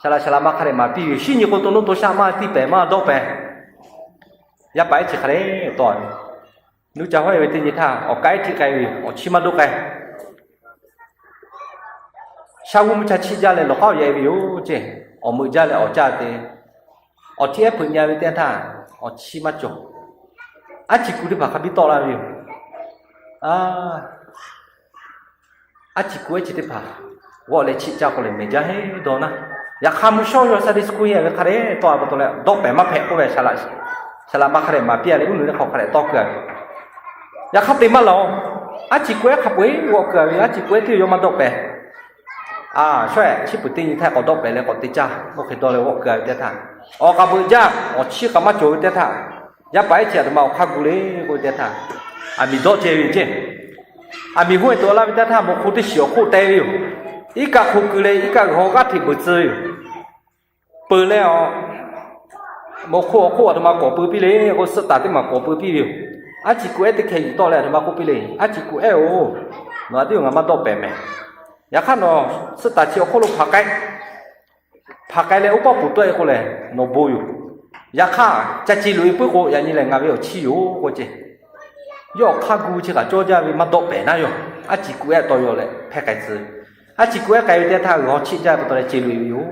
shaˍ laꞈ shaˍ laꞈ ma hk'a dehꞈ maˍ piˇ ve yoˬ. Shinˉ nyi k'o to nuˇ to shaˆ maˇ tiˇ pehˍ maˇ dawˆ pehˍ. Yaˇ paˍ ehˉ chi hk'a dehꞈ tawˆ ve, nuˇ ca hawˉ-e ve teˇ nyi htaˇ awˬ k'ai tiꞈ k'ai ve yoˬ. Awˬ chiˇ maˇ dawˆ k'ai. Shaˉ g'uˇ mvuhˇ cha chiˆ jaˇ leh lawˬ k'aˉ-oˬ yaꞈ-e ve yoˬ ceˇ. Awˬ meuꞈ jaˇ leh awˬ caˇ te, awˬ htiˇ ehˉ hpeuꞈ nyi ve teˇ yanˇ htaˇ, awˬ chiˇ maˇ cawˬ. Aˉ ci ku teˇ hpaˍ hk'a biˇ tawˆ laˇ ve yoˬ. Aˉ ci ku ehˉ chi teˇ hpaˍ g'awˆ leh chiˆ caˇ k'o leh mehˬ jaˇ heˆ dawˇ naˉ. Yaꞈ hk'aˇ mvuhˇ shawˉ yawˇ Sunday school henˇ ve hk'a dehꞈ tawˆ-a pa taw leh dawˆ pehˍ maˇ hpehꞈ k'oˆ ve, shaˍ laꞈ ma hk'a dehꞈ maˍ piˇ-a leh uˉ nuˬ teˇ hk'aw hk'a dehꞈ tawˆ keu-a ve. Yaꞈ hk'aˇ te maˇ laˬ-oˬ. Aˉ ci ku ehˉ hk'a peu-eˬ g'awˆ keu-a ve, aˉ ci ku ehˉ teˇ yawˇ maˇ dawˆ pehˍ. A, shawˉ-ehꞈ, chi peuˬ teˇ nyi htaˇ k'awꞈ dawˆ pehˍ leh k'awꞈ te caˇ oˇ hk'e dawˇ leh g'awˆ keu-a ve teˇ htaˇ, awˬ k'a beuꞈ jaˇ, awˬ chiˇ k'a maˇ cawˬ ve teˇ htaˇ, yaˇ paˍ ehˉ chi aˬ htoꞈ ma awˬ hk'aˇ gu le k'oˆ ve teˇ htaˇ, aˬ miˍ dawˆ ceh ve ceˇ. Aˬ miˍ hoˆ-e tuˬ laˇ ve teˇ htaˇ mawꞈ hk'oˆ teˇ shiˍ awˬ hk'oˆ teh ve yoˬ. Iˉ kaˆ hk'o keu leh iˉ kaˆ g'aw g'aˇ hteꞈ beuꞈ tcuh ve yoˬ. Peuˬ leh, a, mawꞈ hk'oˆ awˬ hk'oˆ aˬ htoꞈ ma k'awꞈ peu piˇ le k'o, suhˆ taˍ teˇ maˬ k'awꞈ peu piˇ ve yoˬ. Aˉ ci ku ehˉ teˇ hkeh yuˬ tawˆ leh aˬ htoꞈ ma k'oˆ piˇ le, Aˉ ci ku ehˉ-oˬ, nawˬ a tiˉ ngaˬ maˇ dawˆ pehˍ mehˍ. Yaꞈ hk'aˇ nawˬ suhˆ taˍ chi awˬ hk'oˆ lo hpaˍ k'ai, hpaˍ k'ai leh oˇ paˆ peuˬ tawˆ-e k'o lehˬ nawˬ bon yoˬ. Yaꞈ hk'aˇ ca ce loꞈ-e puiˉ k'o, yaꞈ nyi lehˬ ngaˬ ve awˬ chiˇ yoˬ k'oˆ ceˇ. Yawˇ awˬ hk'aˇ gu chi kaꞈ cawˇ jaˇ ve maˇ dawˆ pehˍ naˉ yoˬ. Aˉ ci ku ehˉ tawˇ yaw leh hpehˇ k'ai tcuh. Aˉ ci ku ehˉ k'ai ve teˇ htaˇ g'aw chiˆ jaˇ pa taw leh ce loꞈ-e ve yoˬ.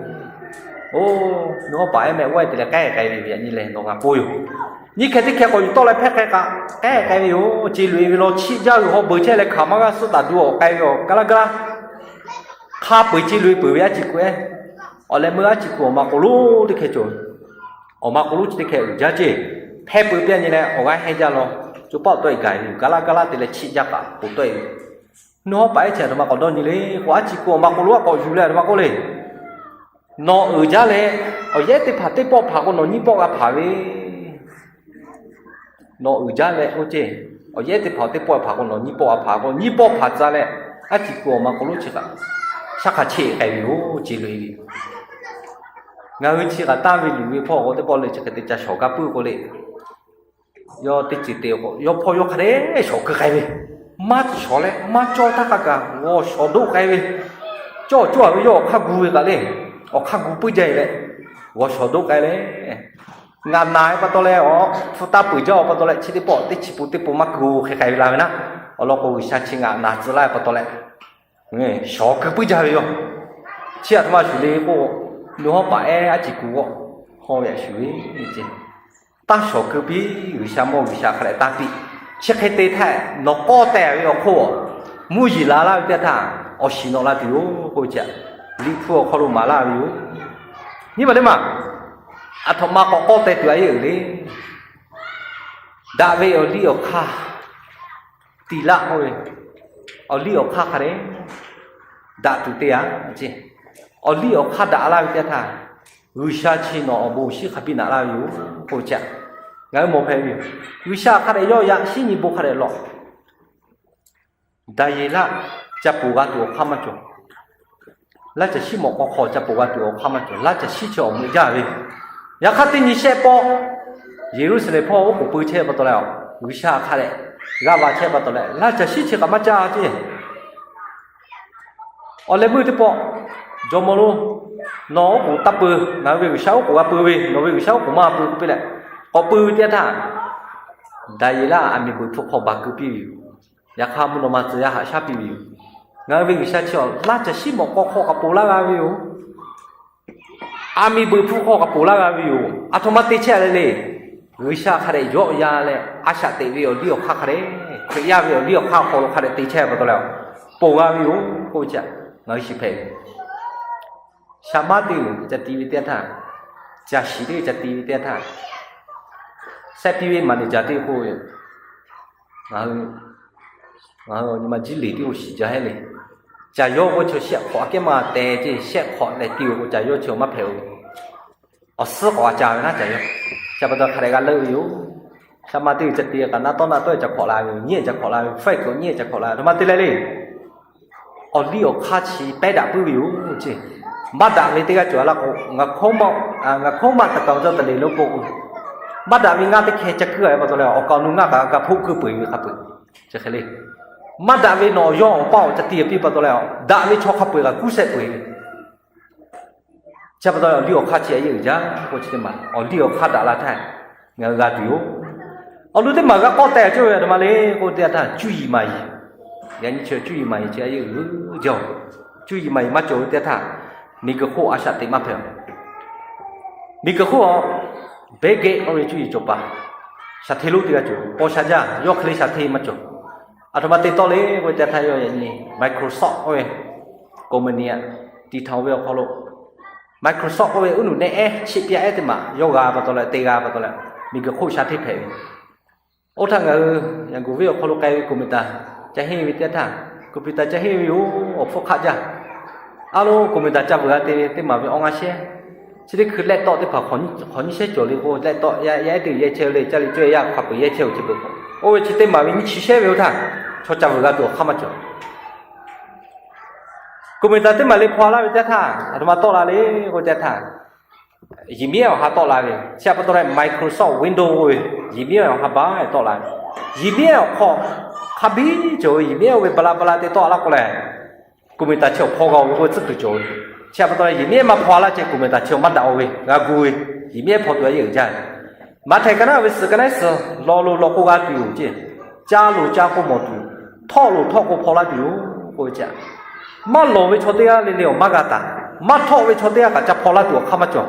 Oˬ, nuˇ hawˉ paˍ ehˉ mehˆ g'awˇ-e te leh k'ehˉ k'ai ve yaꞈ nyi lehˬ nawˬ ngaˬ pon yoˬ. Nyiˇ hkeh teˇ hkeh k'awꞈ yuˬ tawˆ leh hpehˇ k'ai kaꞈ k'ehˉ k'ai ve yoˬ. Ce loꞈ-e ve law chiˆ jaˇ g'uiˬ haw beuˬ chehˇ leh hk'aˬ maˇ g'aˇ suhˆ taˍ du awˬ k'ai ve awˬ gaˇ laˇ gaˇ laˇ. Hk'a peu-eˬ ce loꞈ-e peuˬ ve Aˉ ci ku ehˉ. Awˬ leh meuˇ Aˉ ci ku awˬ ma k'oˍ lonˉ teˇ hkeh cawˬ ve. Awˬ ma k'oˍ lonˉ chi teˇ hkeh uiˍ jaˇ ceˇ. Hpehˇ peuˬ piˇ-a nyi leh awˬ g'aˇ hehnˇ jaˇ law, co paˆ awˬ tawˆ-e gaˬ-e ve yoˬ. Gaˇ laˇ gaˇ laˇ te leh chiˆ jaˇ kaꞈ poˬ tawˆ-e ve. Nuˇ hawˉ paˍ ehˉ chi aˬ htoꞈ ma k'awꞈ dawˇ nyi le k'o, Aˉ ci ku awˬ ma k'oˍ lonˉ-aꞈ k'awꞈ yuˬ leh aˬ htoꞈ ma k'oˆ le. Nawˬ uiˍ jaˇ leh awˬ yehˉ teˇ hpaˍ teˇ pawˆ hpaˍ k'o nawˬ nyiˇ pawˆ g'a hpaˍ ve Nawˬ uiˍ jaˇ leh oˇ ceˇ, awˬ yehˉ teˇ hpaˍ teˇ pawˆ hpaˍ k'o nawˬ nyiˇ pawˆ a hpaˍ k'o, nyiˇ pawˆ hpaˍ tcuh leh, Aˉ ci ku awˬ ma k'oˍ lonˉ chi kaꞈ shaˉ hk'a cheˆ k'ai ve yoˬ, ce loꞈ-e ve yoˬ. Ngaˬ hui chi kaꞈ tanˇ ve luˬ ve hpawˇ k'o teˇ pawˆ leh chi hk'e te ca shawˍ gaˇ puiˉ k'o le, yawˇ teˇ ceuˬ te k'o, yawˇ hpawˇ yawˇ hk'a dehꞈ shawˍ keu k'ai ve, maˇ shawˍ leh maˇ cawˇ htaˇ hk'a kaꞈ g'awˬ shawˍ doˆ k'ai ve, cawˇ cawˇ-a ve yawˇ awˬ hk'aˇ gu ve kaꞈ le, awˬ hk'aˇ gu puiˉ jaˇ-e leh g'awˬ shawˍ doˆ k'ai leh, ngaˬ naˬ-e pa taw leh, awˬ hpu taˇ peuˬ jaˇ-a pa taw leh, chi teˇ pawˆ teˇ chi pun teˇ pun maˇ keu-o hk'e k'ai ve la ve naˆ. Awˬ lawn k'o, G'uiˬsha chi ngaˬ naˬ tcuh laˇ-e pa taw leh shawˍ keu puiˉ jaˇ ve yoˬ. Chi aˬ htoꞈ ma shuˍ le k'o, nuˇ hawˉ paˍ ehˉ Aˉ ci ku g'awˆ hawˇ ve a shuˍ ve ce, taˇ shawˍ keu piˇ. G'uiˬsha mawˇ G'uiˬsha hk'a dehꞈ taˇ piˇ. Chi hk'e te htaˇ, nawˬ k'awˇ teh ve awˬ hk'oˆ, mvuhˇ yeˬ la laˇ ve teˇ htaˇ, awˬ shiˍ nawꞈ la tuˬ yoˬ k'oˆ ve chi, Liꞈ hpu awˬ hk'aw lo maˍ laˇ ve yoˬ. Nyi ma teˇ maˬ, aˬ htoꞈ ma k'awꞈ k'awˇ teh tuˬ a yeˇ uiˍ le. Daꞈ ve awˬ liˇ awˬ hk'aˇ tiˍ laˆ k'oˆ ve, awˬ liˇ awˬ hk'aˇ hk'a dehꞈ daꞈ tuˬ te-a ce. Awˬ liˇ awˬ hk'aˇ daꞈ laˇ ve teˇ htaˇ, G'uiˬsha chi nawˬ awˬ bon awˬ shinˉ hk'a biˇ naꞈ laˇ ve yoˬ k'oˆ ve chi, ngaˬ hui mawˬ hpehꞈ ve yoˬ. G'uiˬsha hk'a dehꞈ yawˇ yaꞈ shinˉ nyi bon hk'a dehꞈ lawꞈ. Daˍyeˍlaˆ ca poˬ g'a tuˬ awˬ hk'aˇ maˇ cawˬ. Laˇ caˬ shiˉ mawꞈ k'aw hk'aw ca poˬ g'a tuˬ awˬ hk'aˇ maˇ cawˬ. Laˇ caˬ shiˉ chi awˬ meuꞈ jaˇ ve. Yaꞈ hk'aˇ teˇ nyi shehˆ pawˆ Yeˍruˆsaˍlehnˍ hpawˇ oˉ k'oˍ pui chehˇ pa taw leh, G'uiˬsha hk'a dehꞈ g'a va chehˇ pa taw leh, laˇ caˬ shiˉ chi kaꞈ maˇ caˇ ceˇ. Awˬ leh meuˇ teˇ pawˆ, jawˇmawˇ lonˉ, nawˬ oˉ k'oˍ taˇ peu, ngaˬ hui ve G'uiˬsha oˉ k'oˍ g'a peu ve, nawˬ ve G'uiˬsha oˉ k'oˍ maˇ peu k'oˆ piˇ leh, k'awꞈ peu ve teˇ yanˇ htaˇ, Daˍyeˍlaˆ aˬ miˍ beuˬ hpu hk'aw baˬ keu piˇ ve yoˬ. Yaꞈ hk'aˇ mvuhˇ naw ma tcuh yaˇ haꞈ shaˉ piˇ ve yoˬ. Ngaˬ hui ve G'uiˬsha chi awˬ laˇ caˬ shiˉ mawꞈ k'aw hk'aw kaꞈ ponˬ laˇ g'a ve yoˬ. Aˬ miˍ beuˬ hpu hk'aw kaꞈ ponˬ laˇ g'a ve yoˬ. Aˬ htoꞈ ma te chehˇ le le. G'uiˬsha hk'a dehꞈ yawˆ yan leh, a shaꞈ teꞈ ve awˬ liˇ awˬ hk'aˇ hk'a dehꞈ, Hkriꞈ yaˇ ve awˬ liˇ awˬ hk'aˇ awˬ hk'aw lo hk'a dehꞈ te chehˇ pa taw leh, ponˬ g'a ve yoˬ k'oˆ ve chi, ngaˬ hui shiˍ hpehꞈ ve. Shaˍ maˇ teˇ g'uiˬ ca ti ve teˇ yanˇ htaˇ, caˬ shiˍ teˇ g'uiˬ ca ti ve teˇ yanˇ htaˇ, shehˆ piˇ ve maˍ neˬ caˬ teˇ k'oˆ ve, ngaˬ hui, ngaˬ hui nyi ma jiˇ leˬ teˇ k'o shiˍ jaˇ heˆ le. Caˬ yawˇ k'oˆ chi shehˆ hk'awꞈ aꞈ kehˉ maˇ te ceˇ, shehˆ hk'awꞈ leh te-oˬ k'o caˬ yawˇ chi maˇ hpehꞈ-oˬ. Awˬ suhˉ k'awꞈ g'a ca ve naˉ caˬ yawˇ. Chi pa taw hk'a dehꞈ g'a leuˆ ve yoˬ. Shaˍ maˇ teˇ g'uiˬ ca te kaꞈ naˉ tawˆ naˉ tawˆ ca hk'awꞈ la ve yoˬ. Nyiˉ ca hk'awꞈ la ve, faiˇ kuiˬ nyiˉ ca hk'awꞈ la ve, a htoꞈ ma te leh le. Awˬ liˇ awˬ hk'aˇ chi pehˉ daꞈ puiˉ ve yoˬ ceˇ. Maˇ daꞈ ve teˇ g'aˇ cawˬ la k'o, ngaˬ hkawˇ maˇ taˍ kaˍ awˬ jaˇ taˍ le lo k'o, maˇ daꞈ ve ngaˇ teˇ hkeh ca kuiˉ a ve pa taw leh, awˬ kaˍ awˬ nu ngaˇ kaꞈ g'a hpoˆ kuiˉ peuˬ ve hk'a peuˬ. Chi hk'e le. Maˇ daꞈ ve nawˬ awˬ yawˇ awˬ paˇ awˬ ca ti piˇ pa taw leh, daꞈ ve chaw hk'a peu-eˬ kaꞈ kuˉ shehˆ peuˬ ve. Chi pa taw leh awˬ liˇ awˬ hk'aˇ chi a yeˇ uiˍ jaˇ k'o chi teˇ maˬ awˬ liˇ awˬ hk'aˇ daꞈ la htaˇ, ngaˬ hui g'a tuˬ yoˬ. Awˬ nu teˇ maˬ g'a k'awꞈ teh cawˇ ve a htoꞈ ma le k'oˆ ve teˇ yanˇ htaˇ, cuˇ yiˍ maˍ yiˍ. Yaꞈ nyi chi cuˇ yiˍ maˍ yiˍ chi a yeˇ uiˍ jaˇ. Cuˇ yiˍ maˍ yiˍ maˇ cawˬ ve teˇ yanˇ htaˇ, miˬguiˬ hk'oˆ a shaꞈ teꞈ maˇ hpehꞈ. Miˬguiˬ hk'oˆ a, Bill Gates k'oˆ ve cuˇ yiˍ cawˬ paˍ, shaˍ hteˇ lonˉ teˇ g'aˇ cawˬ, paw sha jaˇ, yawˇ hk'e le shaˍ hteˇ maˇ cawˬ. A htoꞈ ma te tawˆ le k'oˆ ve teˇ yanˇ htaˇ, yawˇ yaꞈ nyi Microsoft k'oˆ ve company a tiꞈ htaꞈ ve awˬ hk'aw lo, Microsoft k'oˆ ve uˉ nuꞈ nehˆ ehˉ chiꞈ piˇ ehˉ teˇ maˬ yawˇ g'a pa taw leh te g'a pa taw leh, miˬguiˬ hk'oˆ shaˍ hteˇ hpehꞈ ve. Oˇ htaˇ ngaˬ hui Yangon venˇ awˬ hk'aw lo k'ai ve computer ca henˇ ve teˇ yanˇ htaˇ, computer ca henˇ ve yoˬ, awˬ hpfuhˇ hk'aˆ jaˇ. A lo computer ca vuiˬ g'a te ve teˇ maˬ ve awˬ ngaˇ shehˉ, chi teˇ hkui laptop teˇ hpaˍ hk'awꞈ nyiˇ shehˉ cawˬ le k'o, laptop yaˇ ehˉ teˇ g'uiˬ yehˇ chehˇ le, caˇ le cawehˇ yaˇ hk'a peu-eˬ yehˇ chehˇ-oˬ chi beuꞈ k'o, oˇ ve chi teˇ maˬ ve nyiˇ chi shehˉ ve oˇ htaˇ, chaw ca vuiˬ g'a tuˬ awˬ hk'aˇ maˇ cawˬ. Computer teˇ maˬ le hpaw laˇ ve teˇ yanˇ htaˇ, a htoꞈ ma tawˆ la le k'oˆ ve teˇ yanˇ htaˇ, yehˬ miˉ ehˉ awˬ ha tawˆ la ve. Chi pa taw leh Microsoft Windows k'oˆ ve yehˬ miˉ ehˉ awˬ ha baˬ tawˆ la ve. Yehˬ miˉ ehˉ awˬ hk'aw hk'a biˇ cawˬ ve, yehˬ miˉ ehˉ oˇ ve ba la ba la te tawˆ laˇ k'o leh, computer chi awˬ hpaw g'a-oˬ ve k'oˆ ve tcuhˉ tuˬ cawˬ ve. Chi pa taw leh yehˬ miˉ ehˉ maˇ hpaw laˇ ceh computer chi maˇ daꞈ-oˬ ve, g'a gu ve, yehˬ miˉ ehˉ hpaw tuˬ a yeˇ uiˍ jaˇ. Maꞈ htehˍ ka naˉ ve suhˍ ka naˉ suhˍ, lawˬ loˬ lawˬ k'o g'a tuˬ yoˬ ceˇ. Caˇ loˬ caˇ k'o mawˬ tuˬ, htawˆ loˬ htawˆ k'o hpaw laˇ tuˬ yoˬ k'oˆ ve chi. Maˇ lawˬ ve chaw teˇ g'aˇ le le awˬ maˇ g'a taˍ. Maˇ htawˆ ve chaw teˇ g'aˇ kaꞈ ca hpaw laˇ tuˬ awˬ hk'aˇ maˇ cawˬ.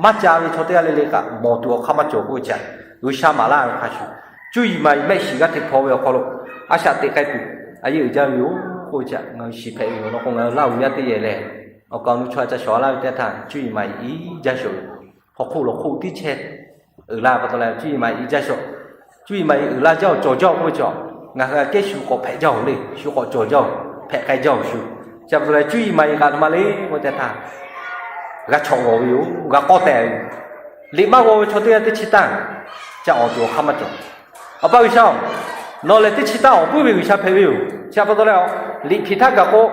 Maˇ ca ve chaw teˇ g'aˇ le le kaꞈ mawˬ tuˬ awˬ hk'aˇ maˇ cawˬ k'oˆ ve chi. G'uiˬsha maˍ laˇ ve hk'a shuˍ, cuˇ yiˍ maˍ yiˍ mehˆ shiˍ g'aˇ hteꞈ hpaw ve awˬ hk'aw lo a shaꞈ teꞈ k'ai tuˬ a yeˇ uiˍ jaˇ ve yoˬ k'oˆ ve chi. Ngaˬ hui shiˍ hpehꞈ ve yoˬ. Nawˬ k'o ngaˬ hui Laˇ huˍ yaˇ teˇ yehˬ lehˬ, awˬ kaˍ awˬ nu chaw ca shawˍ laˇ ve teˇ yanˇ htaˇ, cuˇ yiˍ maˍ yiˍ iˉ jaˇ shawˍ ve, hk'aw hk'oˆ lawˬ hk'oˆ tiˉ chehˇ uiˍ la pa taw leh cuˇ yiˍ maˍ yiˍ iˉ jaˇ shawˍ. Cuˇ yiˍ maˇ yiˍ uiˍ la jaˇ-oˬ, cawˬ jaˇ-oˬ k'oˆ ve chaw, ngaˬ hui aꞈ kehˉ shu k'awꞈ hpehꞈ jaˇ-oˬ le, shu k'awꞈ cawˬ jaˇ-oˬ, hpehꞈ k'ai jaˇ-oˬ shu. Chi pa taw leh cuˇ yiˍ maˇ yiˍ kaꞈ a htoꞈ ma le k'oˆ ve teˇ yanˇ htaˇ, g'a chawꞈ g'awˬ ve yoˬ, g'a k'awꞈ teh ve yoˬ. Liꞈ maˇ g'aw ve chaw teˇ g'aˇ teˇ chi tanˇ ca awˬ tuˬ awˬ hk'aˇ maˇ cawˬ. Awˬ pa G'uiˬsha-oˬ, nawˬ lehˬ teˇ chi tanˇ awˬ puiˉ ve G'uiˬsha hpehꞈ ve yoˬ. Chi pa taw leh liꞈ hpiˍ htaˇ gaˬ k'o,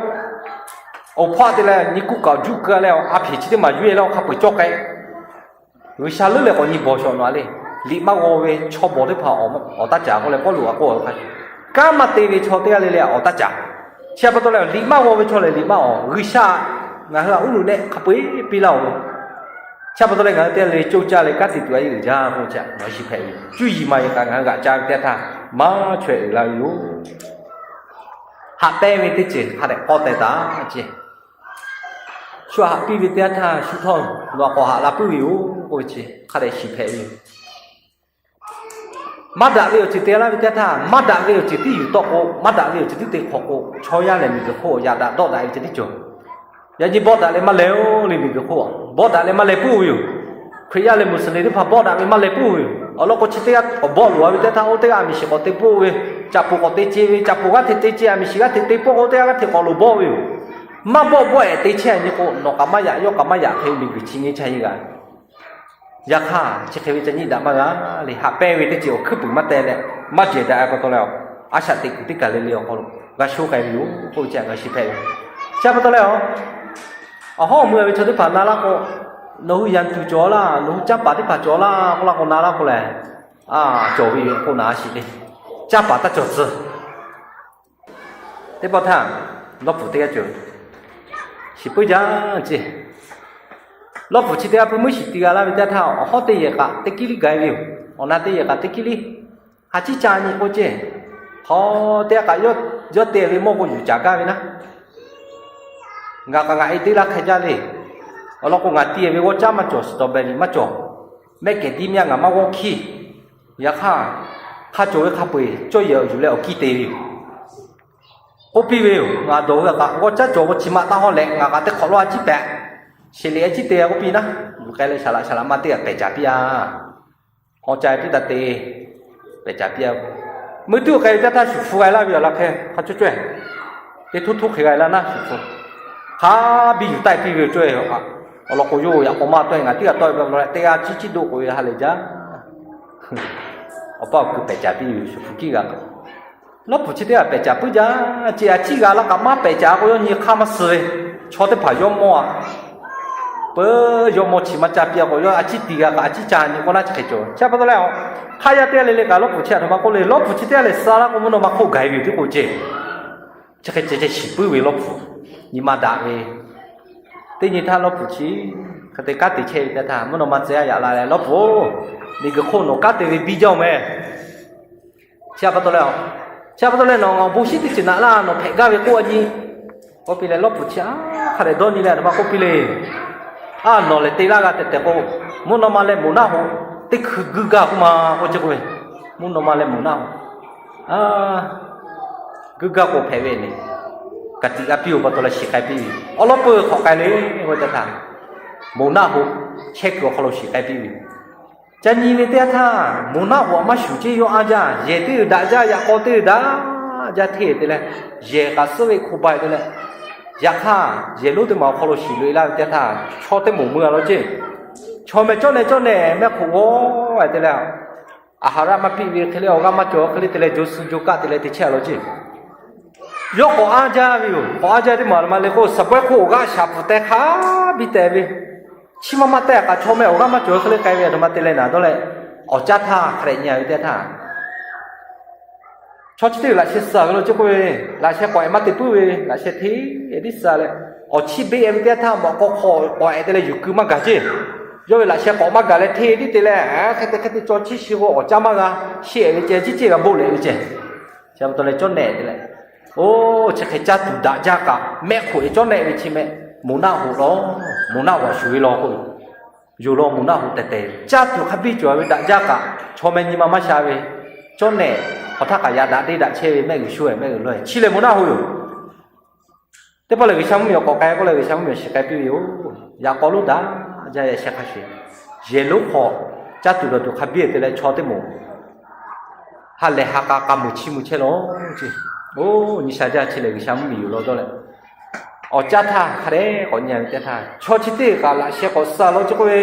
awˬ hpaˆ te leh nyi kuˇ kaꞈ juˆ keu leh, a hpiˍ chi teˇ maˬ yuˬ-e leh awˬ hk'a peu-eˬ cawˇ k'ai G'uiˬsha leuˉ leh k'awꞈ nyi bawˬ shawˍ nawˬ-a le. Liꞈ maˇ g'aw ve chaw bawˬ teˇ hpaˍ awˬ taˇ caˍ k'oˆ leh, Pawˇluꞈ a k'oˆ a hk'a shuˍ, kanˉ maˇ te ve chaw teˇ g'aˇ le le awˬ taˇ caˍ. Chi pa taw leh, liꞈ maˇ g'aw ve chaw lehˬ liꞈ maˇ awˬ, G'uiˬsha ngaˬ hui aꞈ uˉ nuꞈ nehˆ hk'a peu-eˬ piˇ laˇ-oˬ ve. Chi pa taw leh ngaˬ hui teˇ g'aˇ le le coˇ caˇ leh kanˉ te tuˬ a yeˇ uiˍ jaˇ k'oˆ ve chi, ngaˬ hui shiˍ hpehꞈ ve yoˬ. Cuˇ yiˍ maˇ yiˍ kaꞈ ngaˬ hui g'aꞈ ca ve teˇ yanˇ htaˇ, maˇ chaweh uiˍ la ve yoˬ. Haꞈ pehnˇ ve teˇ ceuˬ hk'a dehꞈ k'awꞈ teh taˍ ceˇ. Shu haꞈ piˇ ve teˇ yanˇ htaˇ shu htawˇ nawˬ aꞈ k'awꞈ haꞈ la puiˉ ve yoˬ k'oˆ ve chi hk'a dehꞈ shiˍ hpehꞈ ve yoˬ. Maˇ daꞈ ve awˬ ceuˬ te laˇ ve teˇ yanˇ htaˇ, maˇ daꞈ ve awˬ ceuˬ tiˉ yuˬ tawˆ k'o, maˇ daꞈ ve awˬ ceuˬ tiˉ te hk'awꞈ k'o, chaw yaˇ lehˬ miˬguiˬ hk'oˆ yaꞈ daꞈ dawˆ daꞈ ve ceh tiˉ cawˬ. Yaꞈ nyi bawˆ daꞈ leh maˇ leh-oˬ le, miˬguiˬ hk'oˆ bawˆ daꞈ leh maˇ leh puiˉ ve yoˬ. Hkriꞈ yaˇ leh Muˍsliˍ teˇ hpaˍ bawˆ daꞈ ve maˇ leh puiˉ ve yoˬ. Awˬ lawn k'o chi teˇ g'aˇ k'awꞈ bawˆ loꞈ-a ve teˇ yanˇ htaˇ, oˇ teˇ g'aˇ aˬ miˍ shiˍ k'awꞈ te pawˆ ve, caꞈ poˬ k'awꞈ te ce ve, caꞈ poˬ g'aˇ hteꞈ te ce, aˬ miˍ shiˍ g'aˇ hteꞈ te pawˆ k'o, oˇ teˇ g'aˇ g'aˇ hteꞈ k'awꞈ loꞈ bawˆ ve yoˬ. Maˇ bawˆ bawˆ-ehˍ te chehˇ nyi k'o, nawˬ kaꞈ maˇ yaꞈ, yawˇ kaꞈ maˇ yaꞈ hk'e miˬguiˬ chi nyi chehˇ nyi g'a. Yaꞈ hk'aˇ chi hk'e ve ca nyi daꞈ maˇ g'a le. Haꞈ pehnˇ ve teˇ ceuˬ awˬ hkuiˉ puiˍ maˇ teh leh, maˇ jehˬ daꞈ-e pa taw leh, a shaꞈ teꞈ kuiˬ teˇ kaˬ le le awˬ hk'aw lo g'a sho k'ai ve yoˬ k'oˆ ve chi ngaˬ shiˍ hpehꞈ ve. Chi pa taw leh, awˬ hawˉ awˬ mui ve chaw teˇ hpaˍ na laˇ k'o, nawˬ hui yanˍ tuˬ cawˬ laˇ, nawˬ hui canˇ paˍ teˇ hpaˍ cawˬ laˇ k'oˆ laˇ k'o na laˇ k'o lehˬ, cawˬ ve yoˬ k'o naˍ a shiˍ le. Caˇ paˍ taˇ cawˬ tcuh. Teˇ pawˆ htaˇ, lawˇ pfuhˍ teˇ g'aˇ cawˬ. Shiˍ puiˉ jaˇ ceˇ. Lawˇ pfuhˍ chi teˇ g'aˇ puiˉ muiˉ shiˍ ti g'a laˇ ve teˇ htaˇ, awˬ hawˉ teˇ yehˬ k'aꞈ teˇ kiˉ liˇ gaˬ e ve yoˬ. Awˬ na teˇ yehˬ k'aꞈ teˇ kiˉ liˇ. Ha ciˉ ca nyi k'o ceˇ. Hk'aw teˇ g'aˇ kaꞈ yawˇ te ve mawˇ k'o yuˬ caˍ gaˇ ve naˉ. Ngaˬ k'aꞈ ngaˬ e teˇ laˇ hk'e jaˇ le. Awˬ lawn k'o, ngaˬ ti ve g'awˇ caˉ maˇ cawˬ, strawberry maˇ cawˬ. Mehˆ kehˬ tiˉ myaˇ ngaˬ maˇ g'awˇ hkiˇ. Yaꞈ hk'aˇ, hk'a cawˬ ve hk'a peu-eˬ cawˇ yehˬ awˬ yuˬ leh awˬ kiˇ te ve yoˬ. K'oˆ piˇ ve yoˬ. Ngaˬ dawˬ ve kaꞈ g'awˇ caˉ cawˬ k'o chi ma taˇ hawˉ leh, ngaˬ kaꞈ teˇ hk'awꞈ lawˇ a ciˉ pehꞈ. Sheˍ liꞈ a ciˉ te k'oˆ piˇ naˉ. Yuˬ k'ai leh shaˍ laꞈ shaˍ laꞈ ma teˇ g'aˇ pehˬ caˍ piˇ a. Awˬ ca piˇ taˍ te, pehˬ caˍ piˇ a. Meuˇ tuˉ k'ai ve teˇ htaˇ shuˍ hpu g'a laˇ ve yoˬ. Laꞈ hk'e hk'a cawˇ cawˇ e, teˇ htoˇ htoˇ hk'e g'a laˇ naˉ shuˍ hpu. Hk'a biˇ yuˬ taˆ piˇ ve yoˬ cawˇ e. Awˬ lawn k'o, yawˇ yaꞈ k'aw maˇ tawˆ e, ngaˬ teˇ g'aˇ tawˆ e ve teˇ g'aˇ ciˉ ciˉ doˆ k'oꞈ ve ha lehˬ jaˇ. Awˬ pa awˬ kuiˬ pehˬ caˍ piˇ ve yoˬ, shuˍ hpu kiˇ g'a k'o. Lawˇ pfuhˍ chi teˇ g'aˇ pehˬ caˍ puiˉ jaˇ ceˇ. A ciˉ g'a laˇ kaꞈ maˇ pehˬ caˍ k'o, yawˇ nyi hk'aˇ maˇ suh ve. Chaw teˇ hpaˍ yawˇ mawˇ a, peuˬ yawˇ mawˇ chi maˇ caˇ piˇ a k'o, yawˇ a ciˉ ti g'a kaꞈ a ciˉ ca nyi k'o naˉ chi hk'e cawˬ. Chi pa taw leh, hk'aˇ yaˇ teˇ g'aˇ le le kaꞈ lawˇ pfuhˍ chi a htoꞈ ma k'oˆ le, lawˇ pfuhˍ chi teˇ g'aˇ lehˬ suh laˇ k'o, mvuhˇ naw ma hk'oˆ gaˬ e ve yoˬ tiˉ k'o ceˇ. Chi hk'e ceh ceh shiˍ puiˉ ve lawˇ pfuhˍ, nyi ma daꞈ ve. Teˇ nyi htaˇ lawˇ pfuhˍ chi hk'e te kanˉ te chehˇ ve teˇ htaˇ, mvuhˇ naw ma tcuh yaˇ yaꞈ la leh, lawˇ pfuhˍ-oˬ, miˬ guiˬ hk'oˆ nawˬ kanˉ te ve biˇ jaˇ-oˬ meh. Chi pa taw leh, chi pa taw leh nawˬ ngaˬ awˬ bon shiˉ teˇ ceuˬ naꞈ laˇ, nawˬ hpehꞈ gaˇ ve k'oˆ a nyi. K'oˆ piˇ leh, lawˇ pfuhˍ chi a hk'a dehꞈ dawˇ nyi leh a htoꞈ ma k'oˆ piˇ le. A, nawˬ lehˬ te laˇ g'a tehꞈ tehꞈ k'o, mvuhˇ naw ma leh moˬ naˆ hoꞈ teˇ hkui guiˇ gaˇ k'oˆ ma k'oˆ ce k'o ve, mvuhˇ naw ma leh moˬ naˆ hoꞈ guiˇ gaˇ k'o hpehꞈ ve ne. Ka tiꞈ g'a piˇ-oˬ pa taw leh shiˍ k'ai piˇ ve. Awˬ lawn peuˬ hk'awꞈ k'ai le k'oˆ ve teˇ htaˇ, moˬ naˆ hoꞈ chehˇ kuiˬ awˬ hk'aw lo shiˍ k'ai piˇ ve. Ca nyi ve teˇ htaˇ, moˬ naˆ hoꞈ maˇ shuˍ ceˇ, yawˇ anˇ jaˇ. Yehˬ teˇ g'uiˬ daꞈ jaˇ, yaꞈ k'aw teˇ g'uiˬ daꞈ jaˇ hteˇ te leh, yehˬ k'aꞈ suhˉ ve hk'oˆ ba te leh, yaꞈ hk'aˇ yehˬ lonˉ teˇ maˬ awˬ hk'aw lo shiˍ loꞈ e laˇ ve teˇ htaˇ, chaw teˇ moˍ mui a law ceˇ. Chaw meh cawˇ neh cawˇ neh mehˆ hk'oꞈ g'awˇ te leh, aˬ haˍ raˆ maˇ piˇ ve hk'e le, awˬ g'aˇ maˇ cawˬ hk'e le te leh, jo suh jo kaˆ te leh te chehˇ a law ceˇ. Yawˇ k'awꞈ anˇ jaˇ ve yoˬ. K'awꞈ anˇ jaˇ teˇ maˬ a ma le k'o, saˍ bawehˇ hk'oˆ awˬ g'aˇ shaˍ pfuhˍ teh hk'a biˇ tehꞈ ve, chi ma ma tehꞈ kaꞈ chaw meh awˬ g'aˇ maˇ cawˬ hk'e le k'ai ve a htoꞈ ma te leh naˍ dawˇ leh, awˬ caˇ htaˇ hk'a dehꞈ nyi a ve teˇ htaˇ, chaw chi teˇ g'uiˬ laꞈ sheh suh ve law ceˇ k'oˆ ve, laꞈ sheh k'awꞈ e maˇ te puiˉ ve, laꞈ sheh hteˇ tiˉ suh leh, awˬ chiˇ beˆ ve teˇ htaˇ mawꞈ k'aw hk'aw k'awꞈ e te leh yuˬ keu maˇ gaˬ ceˇ. Yawˇ ve laꞈ sheh k'awꞈ maˇ gaˬ leh hteˇ tiˉ te leh, hk'e te hk'e te caw chiˇ shi k'o awˬ caˇ maˇ g'a, shehˆ ve ceh, ciˉ ciˉ g'a boˆ leh ve ceh. Chi pa taw leh cawˇ nehˆ te leh, oˇ chi hk'e caˇ tuˬ daꞈ jaˇ kaꞈ mehˆ hk'oꞈ e cawˇ nehˆ ve chi meh, moˬ naˆ hoꞈ law, moˬ naˆ hoꞈ a shuˍ ve law k'o, yoˬ law moˬ naˆ hoꞈ tehˬ tehˬ caˇ tuˬ hk'a biˇ cawˬ ve daꞈ jaˇ kaꞈ, chaw meh nyi ma maˇ sha ve, cawˇ nehˆ, hk'aw htaˇ kaꞈ yaꞈ daꞈ deˇ daꞈ chehˇ ve mehˆ g'uiˬ shu mehˆ g'uiˬ lawˇ chi leh moˬ naˆ hoꞈ yoˬ. Teˇ pawˆ lehˬ G'uiˬsha mvuhˇmiˬ awˬ k'awꞈ k'ai k'oˆ leh G'uiˬsha mvuhˇmiˬ awˬ shiˍ k'ai piˇ ve yoˬ. Yaꞈ k'aw lonˉ daꞈ jaˇ, yaꞈ sheh hk'a shuˍ, yehˬ lonˉ hk'aw caˇ tuˬ dawˬ tuˬ hk'a biˇ te leh chaw teˇ moˍ ha lehˬ ha k'a k'a muiˬ chiˇ mvuh chehˇ law ceˇ. Oˇ nyi sha jaˇ chi lehˬ G'uiˬsha mvuhˇmiˬ yoˬ law dawˇ leh, awˬ caˇ htaˇ hk'a dehꞈ k'awꞈ nyi a ve teˇ htaˇ, chaw chi teˇ kaꞈ laꞈ sheh k'awꞈ suh law ceˇ k'oˆ ve,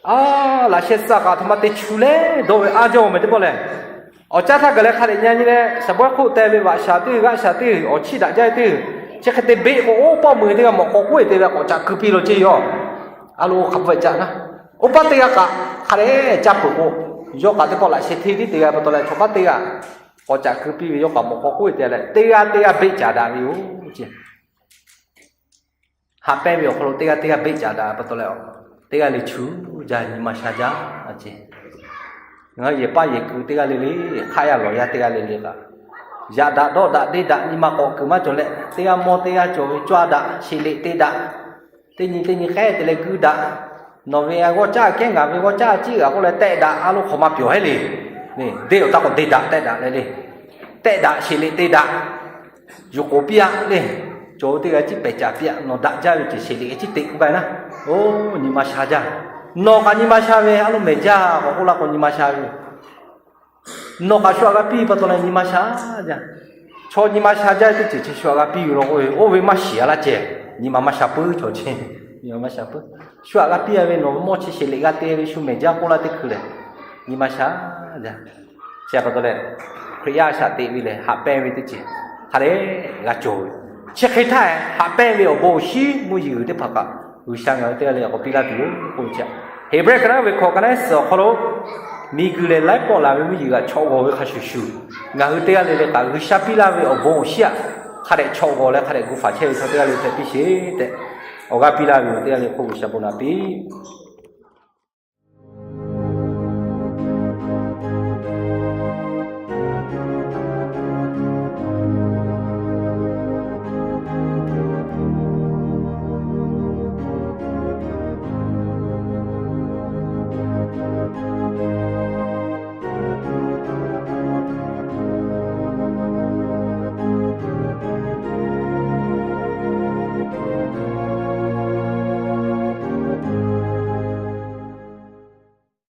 a, laꞈ sheh suh kaꞈ a htoꞈ ma te chu leh dawˇ ve anˇ jaˇ-oˬ meh teˇ pawˆ lehˬ. Awˬ caˇ htaˇ gaˬ leh hk'a dehꞈ nyi a nyi leh saˍ bawehˇ hk'oˆ teh ve vaꞈ shaˍ teˇ g'uiˬ g'aˆ shaˍ teˇ g'uiˬ awˬ chiˇ daꞈ jaˇ teˇ g'uiˬ chi hk'e te beˆ k'o, oˇ pawˆ meuˬ teˇ g'aˇ mawꞈ k'aw k'oˆ e te ve k'awꞈ caꞈ keu piˇ law ceˇ yoˬ. A lo hk'a peu-eˬ caꞈ naˉ, oˇ paˆ teˇ g'aˇ kaꞈ hk'a dehꞈ caˇ peuˬ k'o, yawˇ kaꞈ teˇ pawˆ laꞈ sheh hteˇ tiˉ te g'a pa taw leh chaw paˆ teˇ g'aˇ k'awꞈ caꞈ keu piˇ ve yawˇ kaꞈ mawꞈ k'aw k'oˆ e te leh teˇ g'aˇ teˇ g'aˇ beˆ caˍ daꞈ ve yoˬ ceˇ. Haꞈ pehnˇ ve awˬ hk'aw lo teˇ g'aˇ teˇ g'aˇ beˆ caˍ daꞈ pa taw leh, teˇ g'aˇ le chu jaˇ, nyi ma sha jaˇ ceˇ. Ngaˬ hui yehˬ paˇ yehˬ kuiˬ teˇ g'aˇ le le, hk'aˆ yaˇ lawˬ yaˇ teˇ g'aˇ le le kaꞈ, yaꞈ daꞈ dawˆ daꞈ deˇ daꞈ nyi ma k'awꞈ kuiˬ maˇ cawˬ leh, teˇ g'aˇ mawˇ teˇ g'aˇ cawˬ ve cawˇ daꞈ, sheˍ leꞈ te daꞈ, teˇ nyi teˇ nyi k'ehˉ te leh guiˇ daꞈ, nawˬ ve g'awˇ caˇ kehˉ ngaˬ ve g'awˇ caˇ ciˉ g'aꞈ k'oˆ leh tehˆ daꞈ a lo hk'awꞈ ma pyawˬ heˉ le. Deˇ awˬ taˇ k'awꞈ deˇ daꞈ tehˆ daꞈ leh le, tehˆ daꞈ sheˍ leꞈ te daꞈ, yuˬ k'oˍ piˇ aꞈ le. Cawˬ ve teˇ g'aˇ ciˉ pehˬ caˍ piˇ aꞈ, nawˬ daꞈ jaˇ ve ceh sheˍ leꞈ g'a ciˉ teꞈ k'oˆ gaˇ naˉ. Oˇ nyi ma sha jaˇ. Nawˬ kaꞈ nyi ma sha ve a lo mehˬ jaˇ k'awꞈ k'oˆ laˇ k'o nyi ma sha ve yoˬ. Nawˬ kaꞈ shu aꞈ g'a piˇ pa taw leh nyi ma sha jaˇ. Chaw nyi ma sha jaˇ ve teˇ ceuˬ chi shu aꞈ g'a piˇ ve law k'o, oˇ ve maˇ shiˍ a laˇ ceh. Nyi ma maˇ sha puiˉ chaw ceh. Nyi ma maˇ sha puiˉ. Shu aꞈ g'a piˇ a ve nawˬ mawˇ chi sheˍ leꞈ g'a te ve shu mehˬ jaˇ k'oˆ laˇ teˇ hkui lehˬ, nyi ma sha jaˇ. Chi pa taw leh, Hkriꞈ yaˇ shaꞈ teꞈ ve lehˬ haꞈ pehnˇ ve teˇ ceuˬ hk'a dehꞈ g'a cawˬ ve. Chi hk'e htaˇ, haꞈ pehnˇ ve awˬ bon awˬ shinˉ mvuhˇ yeˬ g'uiˬ teˇ hpaˍ kaꞈ G'uiˬsha ngaˬ hui teˇ g'aˇ le k'awꞈ piˇ laˇ tuˬ yoˬ k'oˆ ve chi, Heˍbrehˇ ka naˉ ve hkawꞈ ka naˉ suhˍ awˬ hk'aw lo Miˬguiˬ lehˬ laiˉ pawˆ laˬ ve mvuhˇ yeˬ g'aꞈ chawꞈ g'awˬ ve hk'a shuˍ shuˍ, ngaˬ hui teˇ g'aˇ le le kaꞈ G'uiˬsha piˇ laˇ ve awˬ bon awˬ shiˉ aꞈ hk'a dehꞈ chawꞈ g'awˬ leh hk'a dehꞈ gu faˍ chehˇ ve chaw teˇ g'aˇ le le hpehꞈ piˇ sheˍ tehꞈ, awˬ g'aˇ piˇ laˇ ve yoˬ. Teˇ g'aˇ le hk'oˆ G'uiˬsha bon naꞈ piˇ.